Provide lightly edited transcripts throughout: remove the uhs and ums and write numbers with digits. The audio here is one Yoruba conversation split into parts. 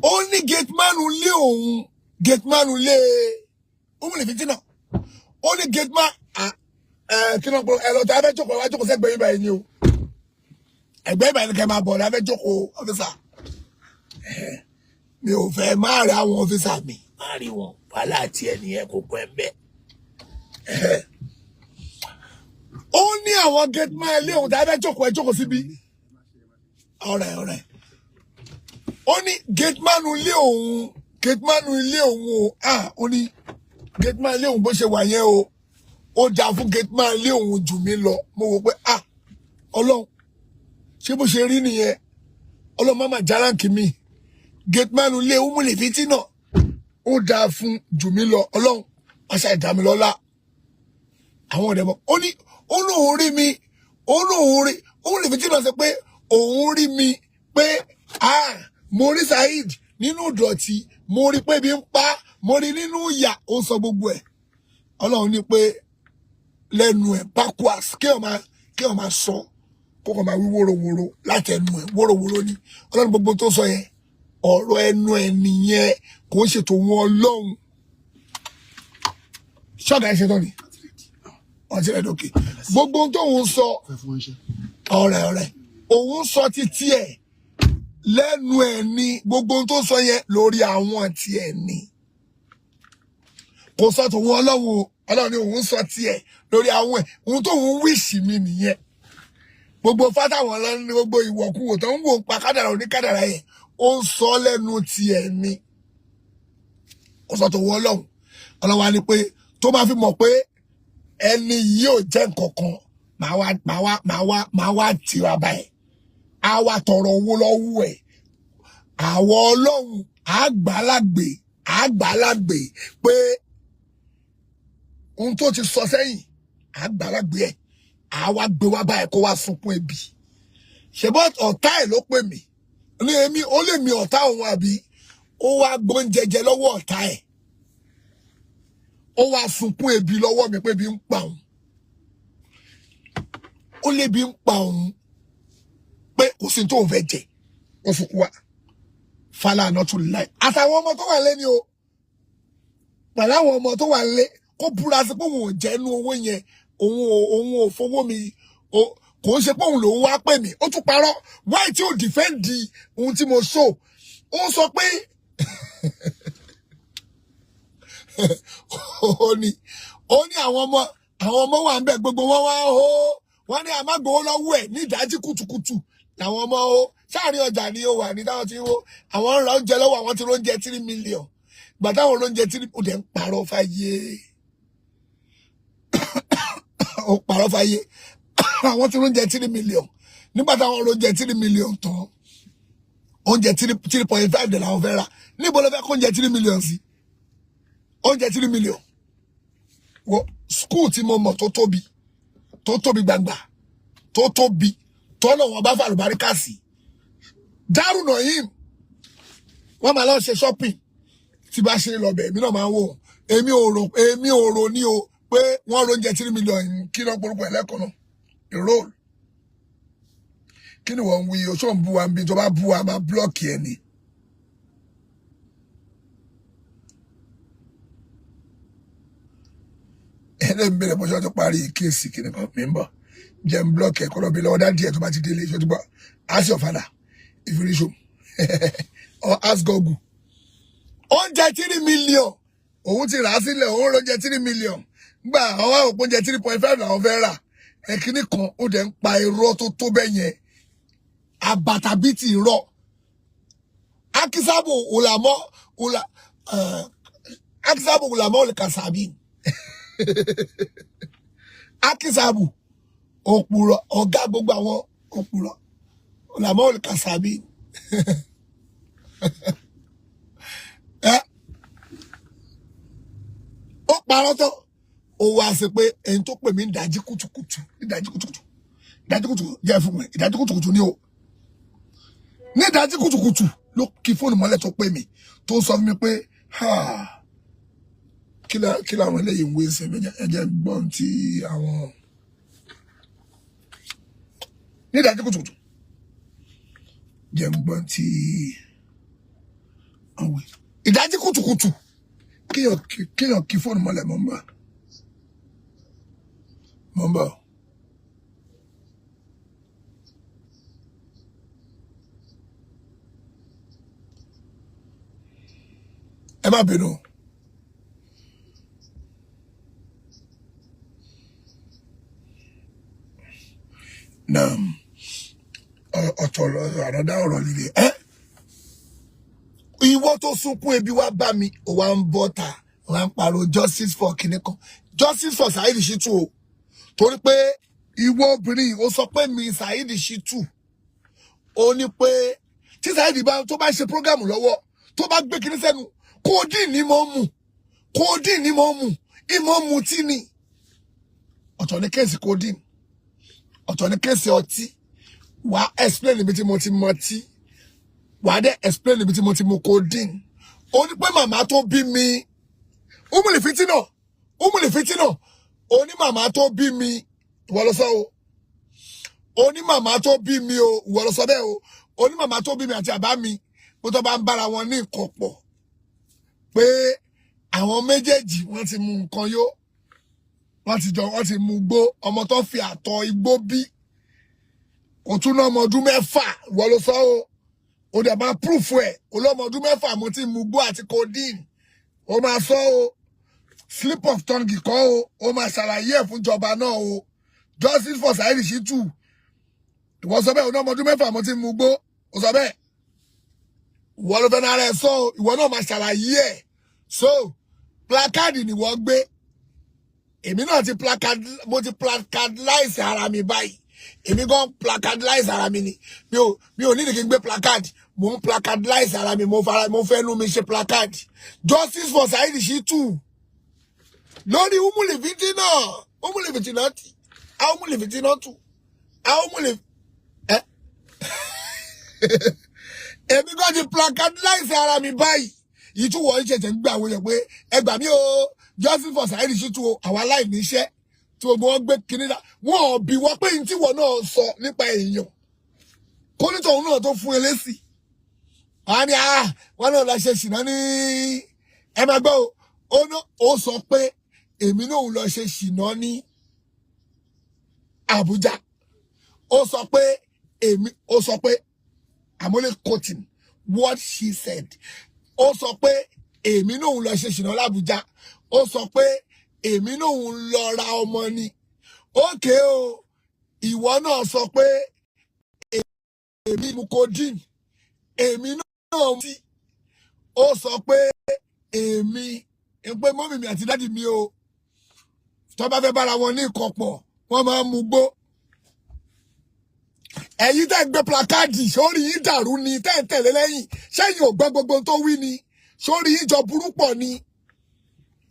Ó ní gate man lé òun, gate man lé Umul Fitina. Ó ní gate man ẹ kí ló ń pọ ẹ lọ tí a fẹ́ jókòó, wá jókòó sẹ́gbẹ̀ẹ́ yín báyìí ni o, ẹgbẹ́ ìbàdàn kẹ́ máa bọ̀ ní a fẹ́ jókòó. Officer, mi ò fẹ́ máa rí àwọn officer mi, máa rí wọn, wàhálà àti ẹnìyẹn kò pẹ́ mbẹ́. Ó ní àwọn gate man lé òun tí a fẹ́ jókòó, ẹ jókòó síbí. Ọ̀rẹ́ ọ̀rẹ́, ó ní gate man lé òun, gate man lé òun o. Ah, ó ní gate man lé òun bó ṣe wà yẹn o, ó dáa fún gate man lé òun jù mí lọ. Mo wò pé, ah, Ọlọ́run, ṣé bó ṣe rí nìyẹn? Ọlọ́run má mà járáǹkì mi. Gate man lé Umul Fitina, ó dáa fún jù mí lọ. Ọlọ́run aṣa ìdámilọ́lá àwọn ọ̀dẹ̀ mọ́. Ó ní ó lóun rí mi, ó lóun rí Umul Fitina sọ pé òun rí mi pé, ah, mo rí Saheed nínú ìdọ̀tí, mo rí pé bí ń pa, mo rí nínú ìyà. Ó sọ gbogbo ẹ̀. Ọlọ́run ní pé lẹ́nu ẹ̀ backwards, kí ọ máa sọ kó kàn máa wí wóróworó láti ẹnu ẹ̀, wóróworó ni. Ọlọ́run, gbogbo tó sọ yẹn, ọ̀rọ̀ ẹnu ẹ̀ nìyẹn, kò ń ṣètò wọn. Ọlọ́run ṣọ́ọ̀gà ẹ̀ ṣetán ni ọtí rẹ̀ dókè. Gbogbo ohun tóun sọ, Fẹ́ fún wọn ṣe. Ọ̀rẹ́ ọ̀rẹ́, òun sọ títí ẹ̀ lẹ́nu ẹ̀ ni. Gbogbo ohun tó sọ yẹn lórí àwọn tiẹ̀ ni, kò sọ tòun. Ọlọ́run o, Ọlọ́run ni òun sọ tiẹ̀ lórí àwọn ẹ̀. Ohun tóun wish mi nìyẹn. Gbogbo fátàwọn lọ ní gbogbo ìwọ̀kuwò tó ń wò ń pa kádàrà oníkádàrà yẹn, ó ń sọ lẹ́nu tiẹ̀ ni, kò sọ tòun. Ọlọ́run, Ọlọ́run wa ni pé tó máa fi mọ̀ pé ẹni yìí ò jẹ́ nǹkan kan, màá wá tìra báyìí, á wá tọrọ owó lọ́wọ́ ẹ̀. Àwọn Ọlọ́run àgbàlagbè àgbàlagbè pé ohun tó ti sọ sẹ́yìn, àgbàlagbè ẹ̀, á wá gbé wá báyìí kó wá sunkún ebi. Ṣèbọ́ ọ̀tá ẹ̀ ló pè mí ní èmi, ó lè mi ọ̀tá òun, àbí ó wá gbóúnjẹ jẹ lọ́wọ́ ọ̀tá ẹ̀, ó wá sunkún ebi lọ́wọ́ mi pé ebi ń pa òun. Ó lébi ń pa òun pé kò sí tóun fẹ́ jẹ, ó sunkún wa. Fálànà tún láì àtàwọn ọmọ tó wà lé ní o, pẹ̀lú àwọn ọmọ tó wà lé, kó búra sí pé òun ò jẹ́ inú owó yẹn, òun ò fowó mi, kò ń ṣe pé òun lòun wá pè mí. Ó tún parọ́. Wáyé tí ò defend ohun tí mo show, ó sọ pé ó ní àwọn ọmọ wà ń bẹ, gbogbo wọn wá hó, wọn ní àmàgbowó lọ́wọ́ ẹ̀ ní ìdájí kùtùkùtù làwọn ọmọ ó sáàrin ọjà ni ó wà ní táwọn ti ń hó, àwọn ń ra oúnjẹ lọ́wọ́, àwọn ti róúnjẹ 3 million gbà táwọn róúnjẹ three. Ó dẹ̀ ń parọ́ fáyé, ó parọ́ fáyé. Àwọn ti róúnjẹ 3 million nígbà táwọn róúnjẹ 3 million tán, oúnjẹ 3.5 dẹ̀ làwọn fẹ́ rà. Níbo ló fẹ́ kó oúnjẹ 3 million sí? Oúnjẹ 3 million wo school tí mo mọ̀ tó tóbi, tó tóbi gbangba, tó tóbi tọ́nà wọn bá fàlùbáríkà sí, Daaru Naim. Wọ́n máa lọ ṣe shopping. Tí bá ṣe lọ bẹ̀, èmi náà máa ń wò ó. Èmi ò rò ní o pé wọ́n róúnjẹ 3 million. Kí ló ń porúkọ ẹ̀ lẹ́kọ̀ọ́ náà? Ìró kí ni wọ́n ń wí? Oṣù ń bú wa ń bí, tó bá bú wa, máa block ẹ̀ ni. Ẹlẹ́mi bẹ̀rẹ̀ bọ́sọ̀ tó parí case kìnnì kan mi ń bọ̀, jẹ́ ń block ẹ̀ kọ́lọ́ bí lọ́wọ́ dá díẹ̀ tó bá ti délé. Ṣó ti gbọ́? Ask your father if you reach home or ask Google. Oúnjẹ 3 million, òun ti rà á sílẹ̀, òun lóúnjẹ 3 million gbà, àwọn òpó oúnjẹ 3.5 làwọn fẹ́ rà. Ẹ̀kíní kan, ó dẹ̀ ń pa irọ́ tó tó bẹ́ẹ̀ yẹn, àbàtàbí ti irọ́. Akisabu ulamọ ula akisabu ulamọ olùkàsàbí, akisabu òpùrọ́, ọ̀gá gbogbo àwọn òpùrọ́, ulamọ olùkàsàbí. Ẹ ó parọ́ tán, ó wá sí pé ẹni tó pè mí ń dájí kùtùkùtù, ní dájí kùtùkùtù, ìdájí kùtùkùtù jẹ́ fún mi, ìdájí kùtùkùtù ni o. Ní ìdájí kùtùkùtù ló kí fóònù mọ́lẹ̀ tó pè mí, tó sọ fún mi pé kí làwọn eléyìí ń wé sí mi. Ẹ jẹ́ gbọ́n tí àwọn ní ìdájí kùtùkùtù, jẹ́ gbọ́n tí Wọ́n gbé ìdájí kùtùkùtù, kéèyàn kí fóònù mọ́lẹ̀. Mọ́ ń bọ̀, mọ́ ń bọ̀. Ẹ má bínú. Náà ọ̀tọ̀ àròdá ọ̀rọ̀ líle ẹ́. Ìwọ tó sunkún ebi wá bá mi, ò wá ń bọ́ ta, wá ń pariwo justice for kinní kan, justice for Saheed Shittu o. Torí pé ìwọ obìnrin yìí, ó sọ pé mi Saheed Shittu, ó ní pé tí Saheed bá tó bá ṣe program lọ́wọ́, tó bá gbé kinní sẹ́nu, codeine ni mo mú, codeine ni mo mú, ìmọ̀ mu tí ni. Ọ̀tọ̀ ní case codeine, ọ̀tọ̀ ní case ọtí. Wà á explain ibi tí mo ti mọ tí, wà á dẹ̀ explain ibi tí mo ti mu codeine. Ó ní pé màmá tó bí mi, umuli fitina, umuli fitina. Ó ní màmá tó bí mi, ìwọ ló sọ o. Ó ní màmá tó bí mi o, ìwọ ló sọ bẹ́ẹ̀ o. Ó ní màmá tó bí mi àti àbá mi bó tó bá ń bára wọn ní nǹkan pọ̀, pé àwọn méjèèjì wọ́n ti mu nǹkan yó, wọ́n ti jọ wọ́n ti mu gbó. Ọmọ tó fi àtọ̀ igbó bí kò tún náà ọmọ ọdún 6, ìwọ ló sọ o. Ó dẹ̀ máa proof ẹ̀. Olọ́mọ ọdún 6 mo ti mu gbó àti codeine. Ó máa sọ o, slip of tongue kọ́ o. Ó máa ṣàlàyé ẹ̀ fún ìjọba náà o. Justice for Saheed Shittu. Ìwọ sọ bẹ́ẹ̀, ọmọ ọdún 6 mo ti mu gbó. Ó sọ bẹ́ẹ̀, ìwọ ló fẹ́ náà rẹ̀ sọ o. Ìwọ náà máa ṣàlàyé ẹ̀. So placard ni wọ́n gbé. Èmi náà ti placard, mo ti placardlize ara mi báyìí. Èmi gan placardlize ara mi ni. Mi ò nídìí kí n gbé placard, mo ń placardlize ara mi. Mo fara mo fẹ́ nu mi ṣe placard justice for Saheed Shittu lórí umuli fitina, umuli fitina ti umuli fitina tu umuli ẹ. Èmi gan ti placardlize ara mi báyìí. Yìí tún wọ́n ṣẹ̀ṣẹ̀ ń gbà wọ́n yẹ pé ẹ gbà mí o, justice for Saheed Shittu o. Àwa aláìníṣẹ́ tí gbogbo wọn gbé kinní náà, wọn ò bí wọ́n pé ní tí wọ́n náà sọ nípa èèyàn kónítọ̀ òun náà tó fún ẹ lésì. Wọn á ní wọn náà lọ ṣe ṣìnà ní. Ẹ máa gbọ́ o. Ó ná ó sọ pé èmi náà lọ ṣe ṣìnà ní Àbújá. Ó sọ pé èmi, ó sọ pé, I'm only quoting what she said, ó sọ pé èmi náà lọ ṣe ṣìnà l'Àbújá. Ó sọ pé èmi náà lọ ra ọmọ ni. Ókè o, ìwọ náà sọ pé èmi mu codeine, èmi náà tí ó sọ pé èmi pé mummy mi àti daddy mi o, tó bá fẹ́ bára wọn ní ìkọ̀pọ̀, wọ́n máa ń mu gbó. Ẹ̀yin tẹ́ ń gbé placard, sórí yín dàrú ni? Tẹ́ ń tẹ̀lé lẹ́yìn, sẹ́yìn ò gbọ́ gbogbo tó wí ni? Sórí yín jọ burú pọ̀ ni?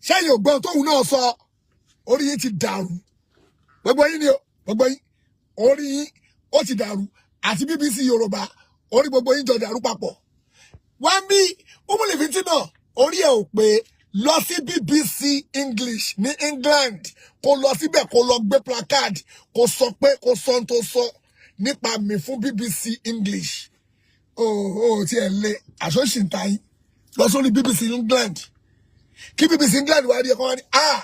Sẹ́yìn ò gbọ́ tóun náà sọ? Orí yín ti dàrú, gbogbo yín ni o. Gbogbo yín, orí yín ó ti dàrú. Àti BBC Yorùbá, orí gbogbo yín jọ dàrú papọ̀. Wọ́n bí umulifiti náà, orí ẹ̀ ò pé. Lọ sí BBC English ní England, kó lọ síbẹ̀, kó lọ gbé placard, kó sọ pé kó sọ ohun tó sọ nípa mi fún BBC English. Ó tí ẹ lé àṣọṣì ń ta yín. Lọ sórí BBC England, kí BBC England wá rí ẹ, kọ́ wá ní, "Ah,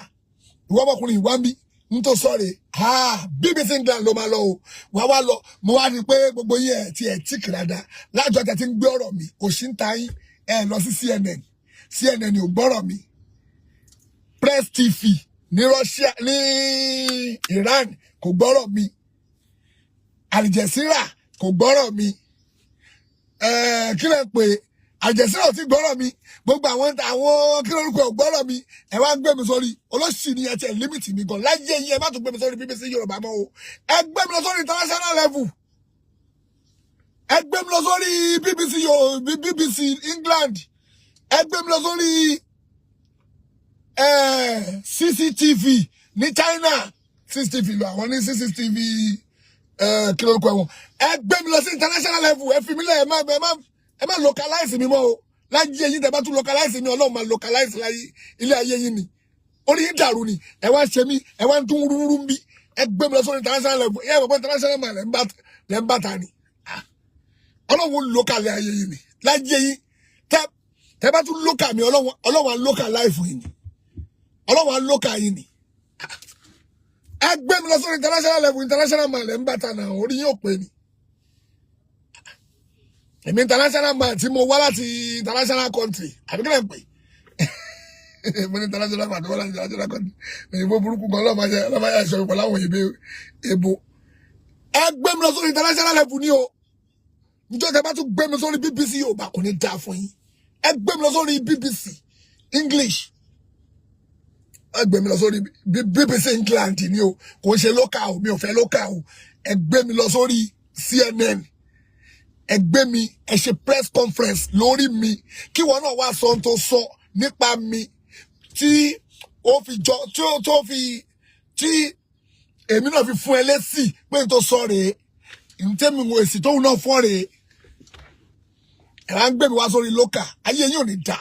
ìwọ ọmọkùnrin ìwá ń bí n tó sọ rè." Ah, BBC England ló máa lọ o. Wá wá lọ. Mo wá rí i pé gbogbo yín ẹ ti ẹ tí kìlá lájọ tẹ ti ń gbé ọ̀rọ̀ mi, òṣì ń ta yín. Ẹ lọ sí CNN, CNN ò gbọ́rọ̀ mi. Press TV ní Russia, ní Iran, kò gbọ́rọ̀ mi. Al Jazeera kò gbọ́rọ̀ mi. Kí lẹ pè, Al Jazeera ò tí gbọ́rọ̀ mi. Gbogbo àwọn kí lórúkọ ò gbọ́rọ̀ mi. Ẹ wá ń gbé mi sórí olóṣì ni. Ẹ tiẹ̀ limit mi gan láyé yín. Ẹ má tún gbé mi sórí BBC Yorùbá mọ́ o. Ẹ gbé mi lọ sórí international level. Ẹ gbé mi lọ sórí BBC Yorùbá, BBC England. Ẹ gbé mi lọ sórí CCTV ní China. CCTV lọ àwọn ní CCTV, kí lórúkọ ẹ wọn. Ẹ gbé mi lọ sí international level. Ẹ fi mi lẹ. Ẹ má localize mi mọ́ o. Láyé yín, tẹ́ bá tún localize mi, Ọlọ́run máa localize láyé ilé ayé yín ni. Orí yín dàrú ni. Ẹ wá ṣe mí, ẹ wá ń tún rúrú ń bí. Ẹ gbé mi lọ sórí international level. Ẹ mọ̀ pé international man lẹ́ ń bá ta ni. Ọlọ́run localize ayé yín ni láyé yín. Tẹ́ Tẹ́ bá tún local mi, Ọlọ́run á local life yìí ni, Ọlọ́run á local yìí ni. Ẹ gbé mi lọ sórí international level. International man lẹ́ ń bàtà náà, orí yóò pè ní. Èmi international man tí mo wá láti international country, àbí kílẹ̀ ń pè mo ní international man tó wá láti international country. Òyìnbó burúkú gan, ọlọ́mọ ayé aṣọ ìpọ̀ láwọn òyìnbó èbó. Ẹ gbé mi lọ sórí international level ni o. Níjọ́ tẹ́ bá tún gbé mi sórí BBC Yorùbá, kò ní dáa fún yín. Ẹ gbé mi lọ sórí BBC English, ẹ gbé mi lọ sórí BBC England ni o. Kò ń ṣe local o, mi ò fẹ́ local o. Ẹ gbé mi lọ sórí CNN, ẹ gbé mi, ẹ ṣe press conference lórí mi, kí wọn náà wá sọ ohun tó sọ nípa mi tí ó fi jọ tí ó tó fi tí èmi náà fi fún ẹ lésì pé n tó sọ rèé, ntẹ́mi wo èsì tóun náà fọ́ rèé. Ẹ wá ń gbé mi wá sórí local. Ayé yín ò ní dá.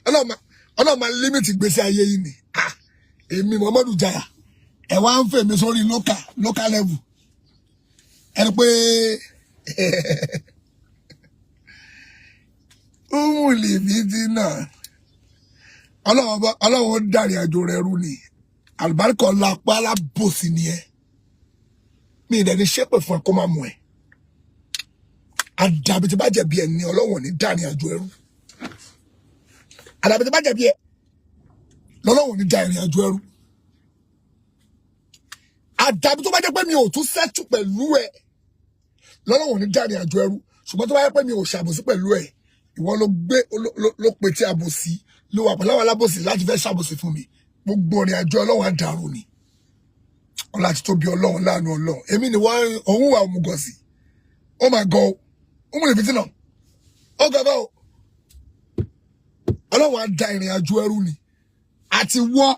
Ọlọ́run máa limit ìgbésí ayé yín ni. Ah, èmi Muhammadu Jaya, ẹ wá ń fè mí sórí local level. Ẹni pé umuli bíi náà, Ọlọ́run ó dàrí àjò rẹ̀ rú ni. Àlùbáríkà ọlá apá alábòsí ni ẹ. Mi ì dẹ̀ ní ṣépè fún ẹ kó má mú ẹ. Àdàbí tí bá jẹ̀bi ẹ ní, Ọlọ́run ò ní dàrí àjò ẹrú. Àdàbí tí bá jẹ̀bi ẹ lọ́lọ́run ò ní da ìrìn àjò ẹrú. Àdàbí tó bá jẹ́ pé mi ò tún settle pẹ̀lú ẹ lọ́lọ́run ò ní da ìrìn àjò ẹrú. Ṣùgbọ́n tó bá jẹ́ pé mi ò ṣàbòsí pẹ̀lú ẹ, ìwọ ló gbé ló pe tí àbòsí ló wà pẹ̀lú àwọn alábòsí láti fẹ́ ṣàbòsí fún mi, gbogbo ìrìn àjò Ọlọ́run á dàrú ni. Ọlá ti tóbi Ọlọ́run, láàánú Ọlọ́run. Èmi ni wọ́n òun wà òmùgọ̀ sí. Ó máa gọ ó mú ìfìtì náà ó gọ bá o. Ọlọ́run á da ìrìn àjò ẹrú ni, àti wọ́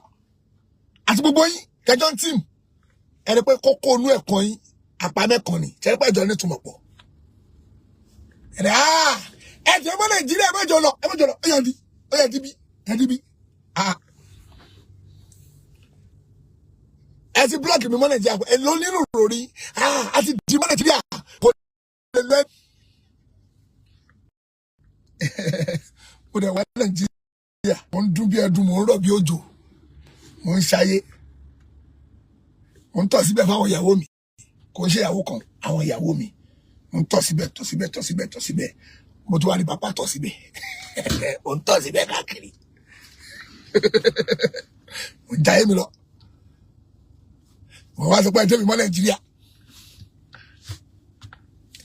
àti gbogbo yín kẹjọ ń team. Ẹni pé kókó inú ẹ̀kọ́ yín àpá mẹ́kan ni ṣẹ́ni pé ìjọ nítumọ̀ pọ̀. Ẹni ẹ jẹ́ ọmọ Nàìjíríà, ẹ má jọ lọ, ẹ má jọ lọ. Ó yà di, ó yà di bí, ẹ di bí. Ẹ ti block mi mọ́ Nàìjíríà, ẹ ló nínú ròrí. A ti di mọ́ Nàìjíríà, kò lè lọ. Mo dẹ̀ wá Nàìjíríà, mo ń dún bí ẹdun, mo ń rọ̀ bí òjò, mo ń ṣayé, mo ń tọ̀ síbẹ̀ fáwọn ìyàwó mi. Kò ń ṣe ìyàwó kan, àwọn ìyàwó mi. Mo ń tọ̀ síbẹ̀, tọ̀ síbẹ̀, tọ̀ síbẹ̀, tọ̀ síbẹ̀. Mo tún wá ní bàbá tọ̀ síbẹ̀. Mo ń tọ̀ síbẹ̀ káàkiri, mo ń jayé mi lọ. Mo wá sọ pé ẹjọ́ mi mọ́ Nàìjíríà,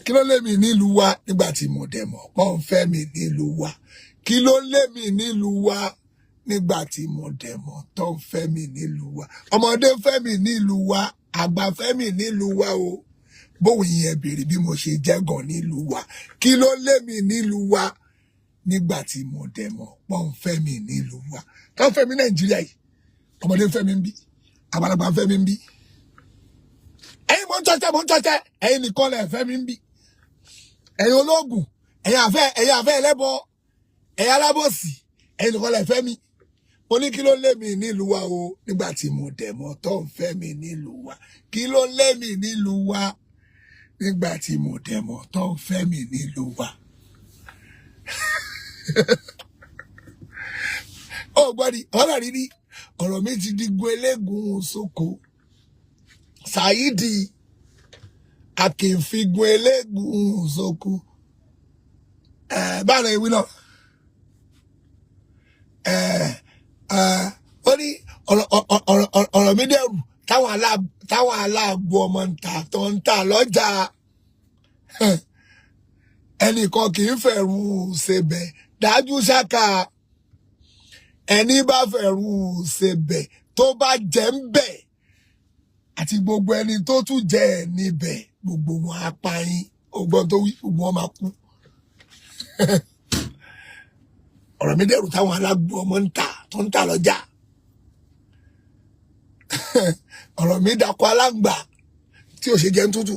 kí ló lé mi nílùú wa nígbà tí mo dẹ̀ mọ̀ pọ́n ń fẹ́ mi nílùú wa? Kí ló lé mi nílùú wa nígbà tí mo dẹ̀ mọ̀ tó ń fẹ́ mi nílùú wa? Ọmọdé fẹ́ mi nílùú wa, àgbà fẹ́ mi nílùú wa o. Bóun yẹn béèrè bí mo ṣe jẹ́ gan nílùú wa. Kí ló lé mi nílùú wa nígbà tí mo dẹ̀ mọ̀ pọ́n ń fẹ́ mi nílùú wa? Tó ń fẹ́ mi Nàìjíríà yìí, ọmọdé ń fẹ́ mi ń bí, àgbàlagbà ń fẹ́ mi ń bí. Ẹ̀yin mò ń tọ́tẹ́, mò ń tọ́tẹ́. Ẹ̀yin nìkan lẹ̀ fẹ́ mi ń bí. Ẹ̀yin ológun, ẹ̀yin àfẹ́ ẹlẹ́bọ, ẹ̀yin alábòsí, ẹ̀yin nìkan lẹ̀ fẹ́ mi. Mo ní kí ló lé mi nílùú wa o nígbà tí mo dẹ̀ mọ̀ tó ń fẹ́ mi nílùú wa? Kí ló lé mi nílùú wa nígbà tí mo dẹ̀ mọ̀ tó ń fẹ́ mi nílùú wa? Ó gbọ́ ni ọ̀rọ̀ rírí, ọ̀rọ̀ mi ti di gun eléégún sóko. Saidi akínfigun eléégún sóko. Ẹ báwo ni ìwé náà? Ẹ ẹ ó ní ọ̀rọ̀ mi dẹrù táwọn aláàgbò ọmọ ń ta tó ń ta lọ́jà. Ẹnìkan kì í fẹ̀rù ṣebẹ̀ dájú ṣáká. Ẹni bá fẹ̀rù ṣebẹ̀ tó bá jẹ́ ń bẹ̀, àti gbogbo ẹni tó tún jẹ́ ẹ̀ níbẹ̀, gbogbo wọn á pa yín. Ọgbọ́n tó wí, gbogbo wọn máa kú. Ọ̀rọ̀ mi dẹ̀rù táwọn alágbó ọmọ ń ta tó ń ta lọ́jà. Ọ̀rọ̀ mi dàkọ aláǹgbà tí ò ṣe jẹ́ ń tútù.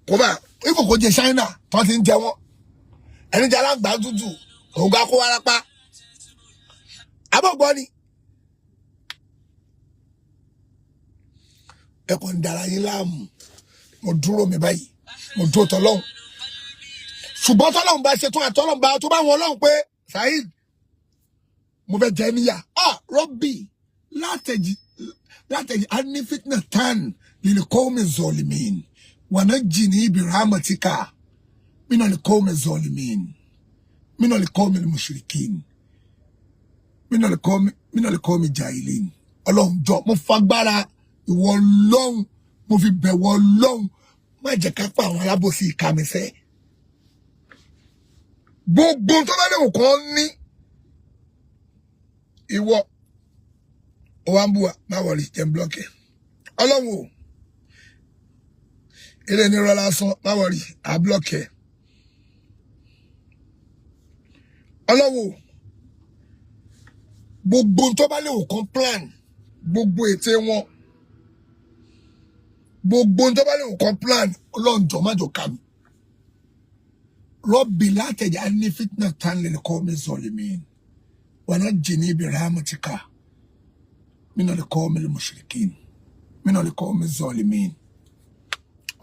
Kó bá ifò kó jẹ China tó ti ń jẹ wọn. Ẹni jẹ aláǹgbá tútù, òun gbá kó wárápá. Abọ́gbọ́ ni ẹ kàn ń dara yín láàmú. Mo dúró mi báyìí, mo dúró tọ́lọ́hún. Ṣùgbọ́n tọ́lọ́run bá ṣe tún àtọ́lọ́run bá tó bá wọn Ọlọ́run pé Saheed, mo fẹ́ jẹ níyà. Ah, rọ́bì látẹ̀jì látẹ̀jì a ní fitna tan lil qawmi zalimin wa najjini bi rahmatika minal qawmi zalimin minal qawmi mushrikin minal qawmi jahilin. Ọlọ́run jọ, mo fagbára ìwọ Ọlọ́run, mo fi bẹ̀wọ̀ Ọlọ́run, má jẹ́ ká pa àwọn alábòsí ìka mi sẹ́. Gbogbo tó bá léwu kan ní ìwọ ó wá ń bú wa, má wọrí, jẹ́ ń block ẹ̀. Ọlọ́run o, ilé ní rọlá lásán, má wọrí, à block ẹ̀. Ọlọ́run o, gbogbo tó bá léwu kan plan, gbogbo ète wọn, gbogbo tó bá léwu kan plan, Ọlọ́run jọ, má jọ ká mi. Rọ́bì látẹ̀jẹ̀ á ní fitna tán lè kọ́ mi zalimin wa najjini bi rahmatika minal qawmil mushrikin minal qawmi zalimin.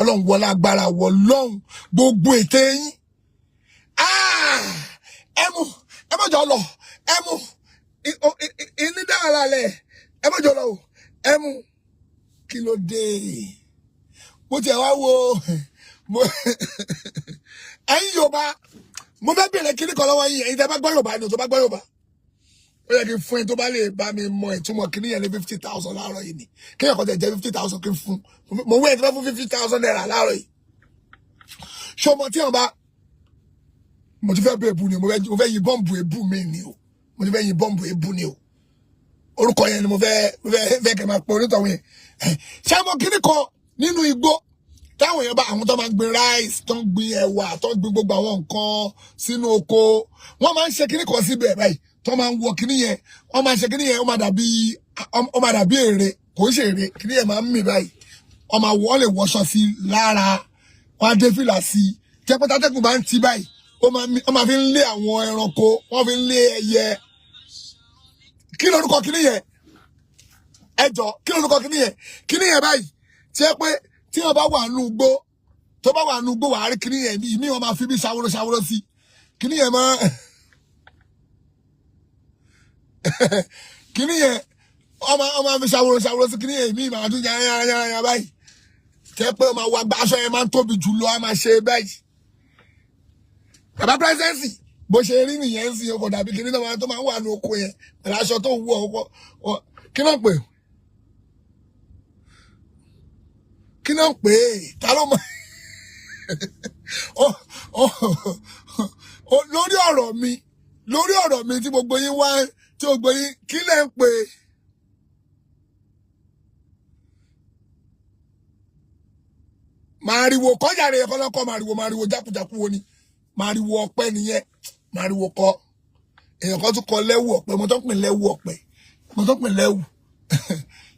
Ọlọ́run wọlé agbára wọ lọ́hùn gbogbo ète yín. Ẹ mú, ẹ má jọ lọ, ẹ mú ìní dáhàlà lẹ, ẹ má jọ lọ o, ẹ mú. Kí ló dé? Mo tiẹ̀ wá wo mo ẹ̀yin Yorùbá, mo fẹ́ bèèrè kíní kan lọ́wọ́ yín. Ẹ̀yin tẹ́ bá gbọ́ Yorùbá ni o, tó bá gbọ́ Yorùbá, ó yẹ kí n fún ẹ tó bá lè bá mi mọ ìtumọ̀ kíní yẹn ní 50,000 láàárọ̀ yìí ni. Kéèyàn kan tẹ̀ jẹ́ 50,000 kí n fún mo wé ẹ̀ tí wọ́n fún ₦50,000 láàárọ̀ yìí. Ṣé ọmọ tí wọn bá mo ti fẹ́ bẹ èbú ni, mo fẹ́ yin bọ́ǹbù èbú mi ni o, mo ti fẹ́ yin bọ́ǹbù èbú ni o. Orúkọ yẹn ni mo fẹ́ kẹ́ máa pọ̀ onítọ̀hún yẹn. Ṣé ọmọ kíní kan nínú igbó táwọn èèyàn bá àwọn tó máa ń gbin rice, tó ń gbin ẹ̀wà, tó ń gbin gbogbo àwọn nǹkan sínú oko, wọ́n máa ń ṣe kíní kan síbẹ̀ báyìí tó máa ń wọ kíní yẹn. Wọ́n máa ń ṣe kíní yẹn, ó máa dàbí ère, kò ń ṣe ère. Kíní yẹn máa ń mì báyìí. Wọ́n máa wọ́, wọ́n lè wọṣọ sí lára, wọ́n á dé fìlà sí i. Jẹ́ pé tátẹ́gùn bá ń ti báyìí, ó máa ń mì, wọ́n máa fi ń lé àwọn ẹranko, wọ́n fi ń lé ẹyẹ. Kí lorúkọ kíní yẹn? Ẹ jọ, kí lorúkọ kíní yẹn? Kíní yẹn báyìí tí ẹ pé tí wọn bá wà nù gbó, tó bá wà nù gbó, wàá rí kíní yẹn. Ìmí wọn máa fi bí ṣàwòrò ṣàwòrò sí kíní yẹn máa kíní yẹn, wọn máa fi ṣàwòrò ṣàwòrò sí kíní yẹn. Ìmí máa tún yára yára yára yára báyìí tẹ pé wọn máa wá aṣọ yẹn máa ń tóbi jù lọ, á máa ṣe báyìí. Bàbá pírẹsẹ̀nsì bó ṣe rí nìyẹn ń sìn, ọkọ̀ dàbí kíní náà tó máa ń wà ní oko yẹn pẹ̀lú aṣọ tó ń wọ̀ ọkọ̀. Kí náà pè, kí náà pè é? Ta ló mọ̀ lórí ọ̀rọ̀ mi, lórí ọ̀rọ̀ mi tí gbogbo yín wá, tí gbogbo yín, kí lẹ̀ ń pè? Màrìwò kọjá rẹ̀ kọ́lọ́kọ́, màrìwò, màrìwò jákujàku wo ni màrìwò ọ̀pẹ nìyẹn? Màrìwò kọ, èèyàn kan tún kọ lẹ́wù ọ̀pẹ. Mo tó pè lẹ́wù ọ̀pẹ, mo tó pè lẹ́wù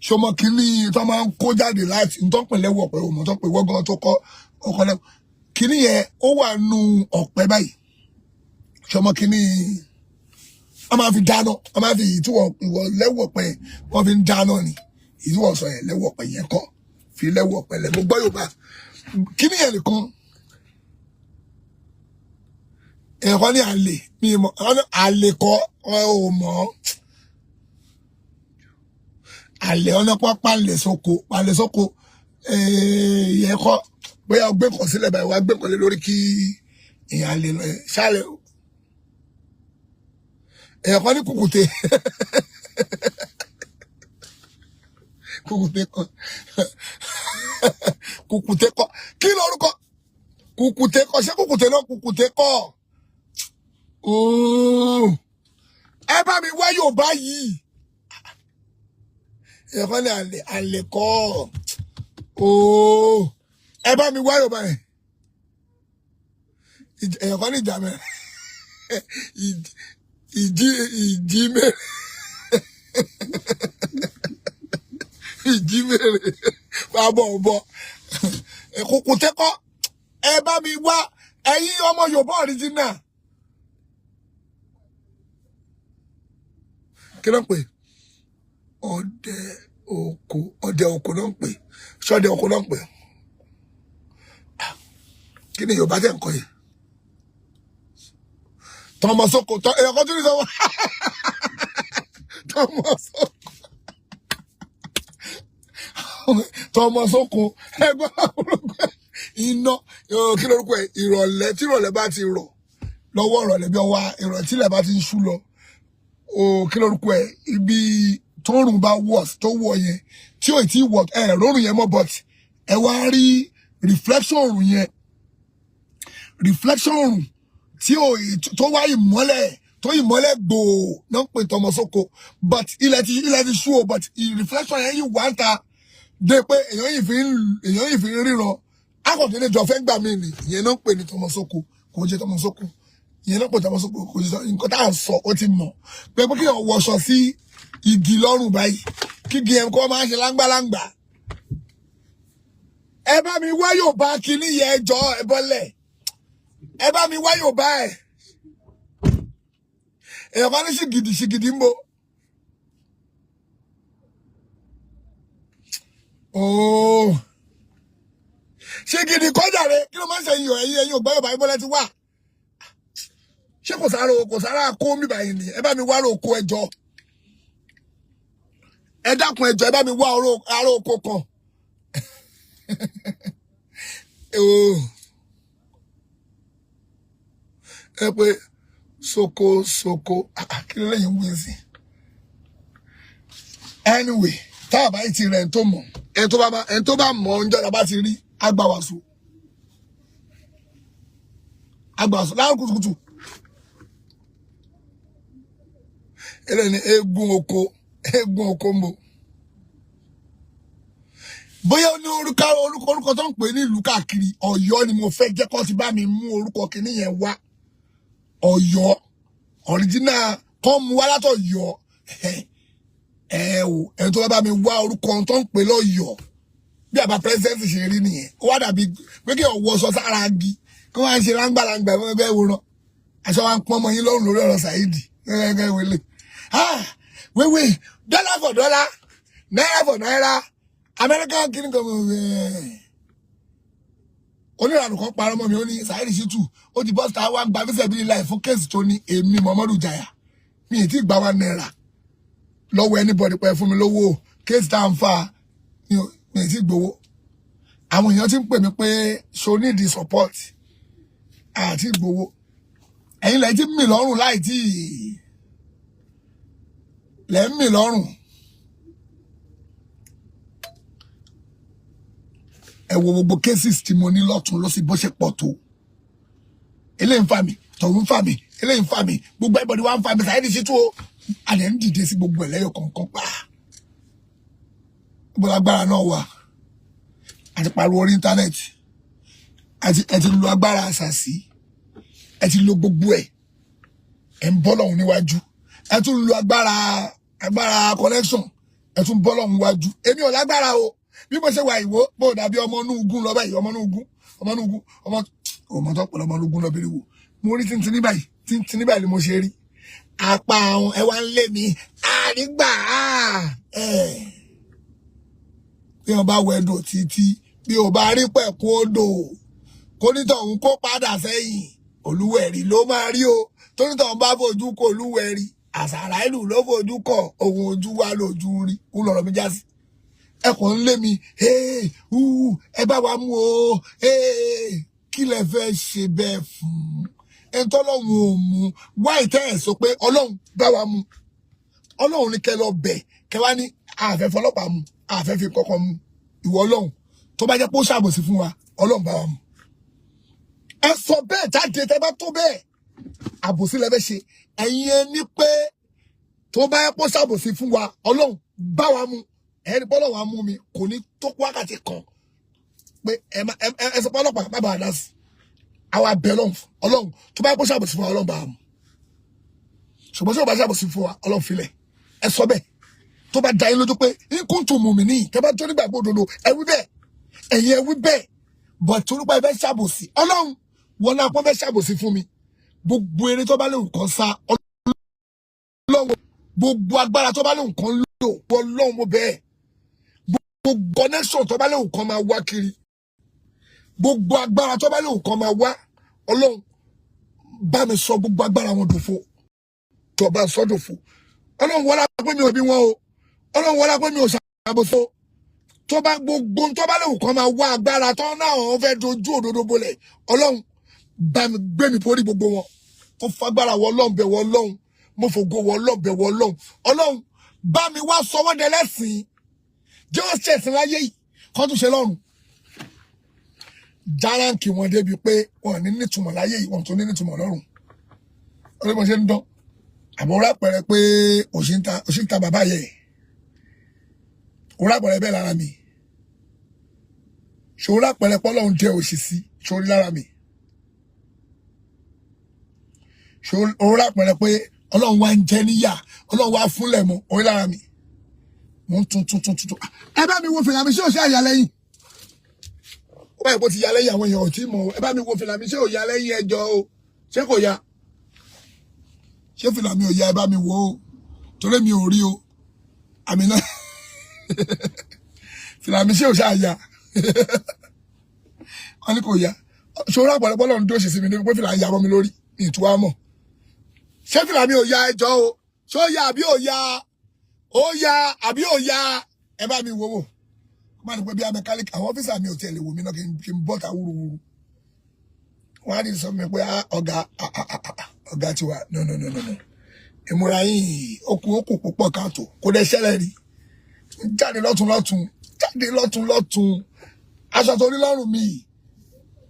ṣọmọ kìíní tó máa ń kó jáde láti n tó pè lẹ́wù ọ̀pẹ, mo tó pè wọ́gán tó kọ́ ọkọ lẹ́wù kìíní yẹn, ó wà nù ọ̀pẹ báyìí. Ṣọmọ kìíní wọ́n máa fi dáná, wọ́n máa fi ìtúwọ̀ ìwọ̀ lẹ́wù ọ̀pẹ, wọ́n fi ń dáná ni. Ìtúwọ̀ sọ yẹn lẹ́wù ọ̀pẹ yẹn kọ́, fi lẹ́wù ọ̀pẹ lẹ́. Mo gbọ́ Yorùbá. Kìíní yẹn nìkan, èèyàn kan ní àlè mi mọ̀, àlè kọ́ ò mọ̀ àlè ọ̀nà pápá lè sóko, palẹ̀ sóko yẹn kọ́. Bóyá o gbé kan sílẹ̀ báyìí, wàá gbé kan lé lórí kí èèyàn lè lọ ṣáàlẹ̀. Èèyàn kan ní kùkùté, kùkùté kọ́, kùkùté kọ́. Kí lorúkọ kùkùté kọ́? Ṣé kùkùté náà? Kùkùté kọ́. Ẹ bá mi wá Yorùbá yìí. Èèyàn kan ní àlè, àlè kọ́. Ẹ bá mi wá Yorùbá yẹn. Èèyàn kan ní ìjà mẹ́rin, ìjì, ìjì mẹ́rin, ìjì mẹ́rin bàbọ̀ ọ̀bọ kùkùté kọ́. Ẹ bá mi wá, ẹ̀yin ọmọ Yorùbá original. Kí ló ń pè ọdẹ oko? Ọdẹ oko ló ń pè. Ṣọdẹ oko ló ń pè? Kí ni Yorùbá tẹ̀ ń kọ́ yìí? Tọmọ sóko tọ èèyàn kan tún ní sọ tọmọ sóko, tọmọ sóko. Ẹgbẹ́ orúkọ ẹ̀, iná kí lórúkọ ẹ̀? Ìrọ̀lẹ́, tí ìrọ̀lẹ́ bá ti rọ̀ lọ́wọ́, ìrọ̀lẹ́ bí ọwọ́ ìrọ̀lẹ́ tí ilẹ̀ bá ti ń ṣú lọ o, kí lórúkọ ẹ̀? Ibi tóòrùn bá wọ̀, tó wọ̀ yẹn, tí ò tí wọ̀ ẹ̀ rọrùn yẹn mọ́, but ẹ wá rí reflection òrùn yẹn, reflection òrùn tí ò tó wá ìmọ́lẹ̀, tó ìmọ́lẹ̀ gbòò náà ń pè tọmọ sóko. But ilẹ̀ ti ṣú o, but reflection yẹn yìí wá ń ta dé pé èèyàn yìí fi ń ríran akọ̀tẹ́lẹ̀ jọ fẹ́ gbà mí ni. Ìyẹn náà ń pè ní tọmọ sóko, kò jẹ́ tọmọ sóko. Ìyẹn náà pè tọmọ sóko, kò jẹ́ nǹkan tá à ń sọ. Ó ti mọ̀ pé kí èèyàn wọṣọ sí igi lọ́rùn báyìí, kí igi yẹn kó máa ń ṣe láńgbáláńgbá. Ẹ bá mi wá Yorùbá kínní yẹn, jọ, ẹ bọ́lẹ̀, ẹ bá mi wá Yorùbá ẹ̀. Èèyàn kan ní ṣìgìdì, ṣìgìdì ń bo ooo, ṣìgìdì kọjá rẹ. Kí ló máa ń ṣe yìí? Ẹ̀yin ẹ̀yin ògbọ́ Yorùbá, ìbọ́lẹ̀ ti wà. Ṣé kò sára o, kò sára kó mi báyìí ni? Ẹ bá mi wá oko, ẹjọ, ẹ dákun, ẹjọ, ẹ bá mi wá aró oko kan. Ooo, ẹ pé soko soko. Ah, ah, kí ló lẹ́yìn wí sí? Anyway, tá a bá ti rẹ̀ ń tó mọ̀, ẹni tó bá mọ̀ ń jọra bá ti rí agbáwàsó, agbáwàsó láàrú kùtùkùtù. Eléyìí ni eégún oko, eégún oko ń bọ̀. Bóyá ó ní orúkọ orúkọ tó ń pè ní ìlú káàkiri. Ọ̀yọ́ ni mo fẹ́ jẹ́ kó ti bá mi mú orúkọ kìíní yẹn wá. Ọ̀yọ́ original kọ́ mu wá látọ̀yọ́. Ẹ o, ẹni tó bá bá mi wá orúkọ tó ń pè lọ́yọ̀ọ́, bí àbá president ṣe rí nìyẹn. Ó wá dàbí pé kí ọwọ́ sọ sára agi, kí wọ́n á ṣe láńgbàláńgbà ẹgbẹ́ wòran, aṣọ wa ń pọ́n ọmọ yín lọ́rùn lórí ọ̀rọ̀ Saheed gẹ́gẹ́ wọlé. Ah, wéwé, dollar for dollar, naira for naira, American kìíní kan. Onírànù kan parọ́ mọ́ mi, ó ní Saheed Shittu ó ti bọ́ síta wá gba visa bíi láì fún case tó ní. Èmi Muhammadu Jaya, mi ì tí ì gba ₦1 lọ́wọ́ anybody pẹ́ fún mi lówó case tá à ń fa. Mi ì tí ì gbowó. Àwọn èèyàn ti ń pè mí pé so need the support àti gbowó. Ẹ̀yin lẹ́yìn tí mì lọ́rùn, láì tí lẹ́ ń mì lọ́rùn. Ẹ wo gbogbo cases tí mo ní lọ́tún lọ́sí, bó ṣe pọ̀ tó. Eléyìí ń fà mí, tọ̀hún ń fà mí, eléyìí ń fà mí, gbogbo everybody wá ń fà mí. Saheed Shittu o, àlẹ́ ń dìde sí gbogbo ẹlẹ́yọ̀ kọ̀ọ̀kan pa. Gbogbo agbára náà wà àti pariwo orí íńtánẹ́ẹ̀tì, àti ẹ ti lo agbára àṣàṣì, ẹ ti lo gbogbo ẹ̀, ẹ ń bọ́ lọ́hùn níwájú, ẹ tún lo agbára connection, ẹ tún bọ́ lọ́hùn níwájú. Èmi ò lágbára o. Bí mo ṣe wà ìwó bó dàbí ọmọ inú ogun lọ báyìí, ọmọ inú ogun, ọmọ inú ogun, ọmọ ọmọ tó pẹ̀lú ọmọ inú ogun lọ bẹ̀rẹ̀ wò. Mo rí tìǹtìǹ ní báyìí, tìǹtìǹ ní báyìí ni mo ṣe rí apá àwọn. Ẹ wá ń lé mi àrígbà ẹ. Bí wọn bá wẹdò títí, bí o bá rí pẹ̀kún odò, kónítọ̀hún kó padà sẹ́yìn, olúwẹ̀rí ló máa rí o. Tónítọ̀hún bá fojú kó olúwẹ̀rí, àṣàrà ìlú ló fojú kọ ohun ojú wa lójú rí. Ń lọ̀rọ̀ mi já sí. Ẹ kàn ń lé mi, ẹ bá wa mú o. Kí lẹ fẹ́ ṣe bẹ́ẹ̀ fún ẹni tọ́lọ́hún ò mú? Wá ìtẹ́ ẹ̀ sọ pé Ọlọ́run bá wa mú. Ọlọ́run ní kẹ́ lọ bẹ̀, kẹ́ wá ní àfẹ́ fọlọ́pàá mú, àfẹ́ fi kọ́kọ́ mú. Ìwọ Ọlọ́run, tó bá jẹ́ pé ó ṣàbòsí fún wa, Ọlọ́run bá wa mú. Ẹ sọ bẹ́ẹ̀ jáde. Tẹ́ bá tó bẹ́ẹ̀, àbòsí lẹ fẹ́ ṣe. Ẹ̀yin ẹ ní pé tó bá yẹ kó ṣàbòsí fún wa, Ọlọ́run bá wa mú. Ẹni bọ́lọ̀ wa mú mi, kò ní tó wákàtí kan pé ẹ sọ pé ọlọ́pàá má bàa dá sí. Àwa bẹ̀ Ọlọ́run, Ọlọ́run, tó bá yẹ kó ṣàbòsí fún wa, Ọlọ́run bá wa mú. Ṣùgbọ́n tí ó bá ṣàbòsí fún wa, Ọlọ́run filẹ̀. Ẹ sọ bẹ́ẹ̀ tó bá da yín lójú pé nkúntù mùmí ní tẹ́ bá tó nígbàgbọ́ òdodo. Ẹ wí bẹ́ẹ̀, ẹ̀yin ẹ wí bẹ́ẹ̀. Bọ̀ torípa ẹ fẹ́ ṣàbòsí, Ọlọ́run wọn náà pọ́n fẹ́ ṣàbòsí fún mi. Gbogbo eré tó bá léwu kan sá, Ọlọ́run, gbogbo agbára tó bá léwu kan lò, Ọlọ́run, mo bẹ́ẹ̀, gbogbo connection tó bá léwu kan máa wá kiri, gbogbo agbára tó bá léwu kan máa wá, Ọlọ́run. Bá mi sọ gbogbo agbára wọn dòfo. Tó bá sọ dòfo, Ọlọ́run wọlá pé mi ò bí wọn o. Ọlọ́run wọlá pé mi ò ṣàbòsó. Tó bá gbogbo tó bá léwu kan máa wá agbára tó náà wọn fẹ́ dojú òdodo bolẹ̀, Ọlọ́run bá mi gbé mi borí gbogbo wọn. Mo fagbára wọ Ọlọ́run bẹ̀ wọ Ọlọ́run, mo fògo wọ Ọlọ́run bẹ̀ wọ Ọlọ́run. Ọlọ́run bá mi wá sọ wọ́n dẹlẹ́sìn, jẹ́ wọ́n ṣẹ̀sìn láyé yìí kọ́ tún ṣe lọ́run. Járáǹkì wọn débi pé wọn ní nítumọ̀ láyé yìí, wọn tún ní nítumọ̀ lọ́run. Ọlọ́run bó ṣe ń dán àbọ̀ rápẹ̀rẹ̀ pé òṣì ń ta bàbá yẹ òrápẹ̀rẹ̀ bẹ́ẹ̀ lára mi. Ṣòro rápẹ̀rẹ̀ pọ́lọ́run jẹ́ òṣì sí ṣòro lára mi. Ṣòro rápẹ̀rẹ̀ pé Ọlọ́run wá ń jẹ níyà, Ọlọ́run wá fúnlẹ̀ mọ́ orí lára mi. Mo ń tún tún tún tún. Ẹ bá mi wo fìlà mi, ṣé ò ṣe àyà lẹ́yìn? Ó báyìí bó ti ya lẹ́yìn, àwọn èèyàn ò tí mọ̀. Ẹ bá mi wo fìlà mi, ṣé ò ya lẹ́yìn? Ẹjọ́ o, ṣé kò ya? Ṣé fìlà mi ò ya? Ẹ bá mi wo o, torí mi ò rí o. Àmì náà, fìlà mi, ṣé ò ṣáà ya? Wọ́n ní kò ya. Ṣòro àpọ̀lọpọ̀ lọ́run tó ṣe sí mi ní pé fìlà ya mọ́ mi lórí mi ìtura mọ̀. Ṣé fìlà mi ò ya? Ẹjọ́ o, ṣé ó ya àbí ò ya? Ó ya àbí ò ya? Ẹ bá mi wò wò. Kó má ní pé bí a mẹkáníkì àwọn officer mi ò tiẹ̀ lè wò mí náà kí n bọ́ta wúruwúru. Wọ́n á ní sọ mi pé ọ̀gá, ọ̀gá tiwa, no, no, no, no, no, ìmúra yìí ó kù púpọ̀ káàtó. Kò dẹ̀ ṣẹlẹ̀ rí. Jáde lọ́tún lọ́tún, jáde lọ́tún lọ́tún. Aṣọ tó rí lọ́rùn mi,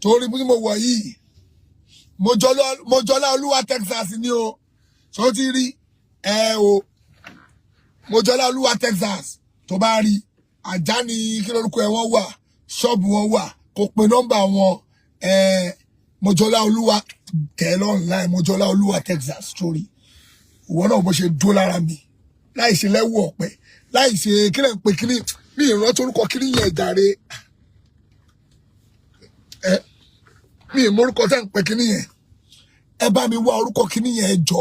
torí bí mo wọ̀ yìí, mo jọlá Olúwa Texas ni o. Tó ti rí ẹ o, mo jọlá Olúwa Texas. Tó bá rí ajá ní kí lórúkọ ẹ, wọ́n wà, ṣọ́ọ̀bù wọn wà, kò pe nọ́mbà wọn. Ẹ Mojọlá Olúwa, tẹ̀ online, Mojọlá Olúwa Texas. Torí ìwọ náà, bó ṣe dó lára mi, láì ṣe lẹ́wọ̀ ọ̀pẹ, láì ṣe kílẹ̀ ń pe kíní mi, ìrántí orúkọ kíní yẹn jàre. Ẹ mi ì mórúkọ tẹ́ ń pe kíní yẹn. Ẹ bá mi wá orúkọ kíní yẹn jọ.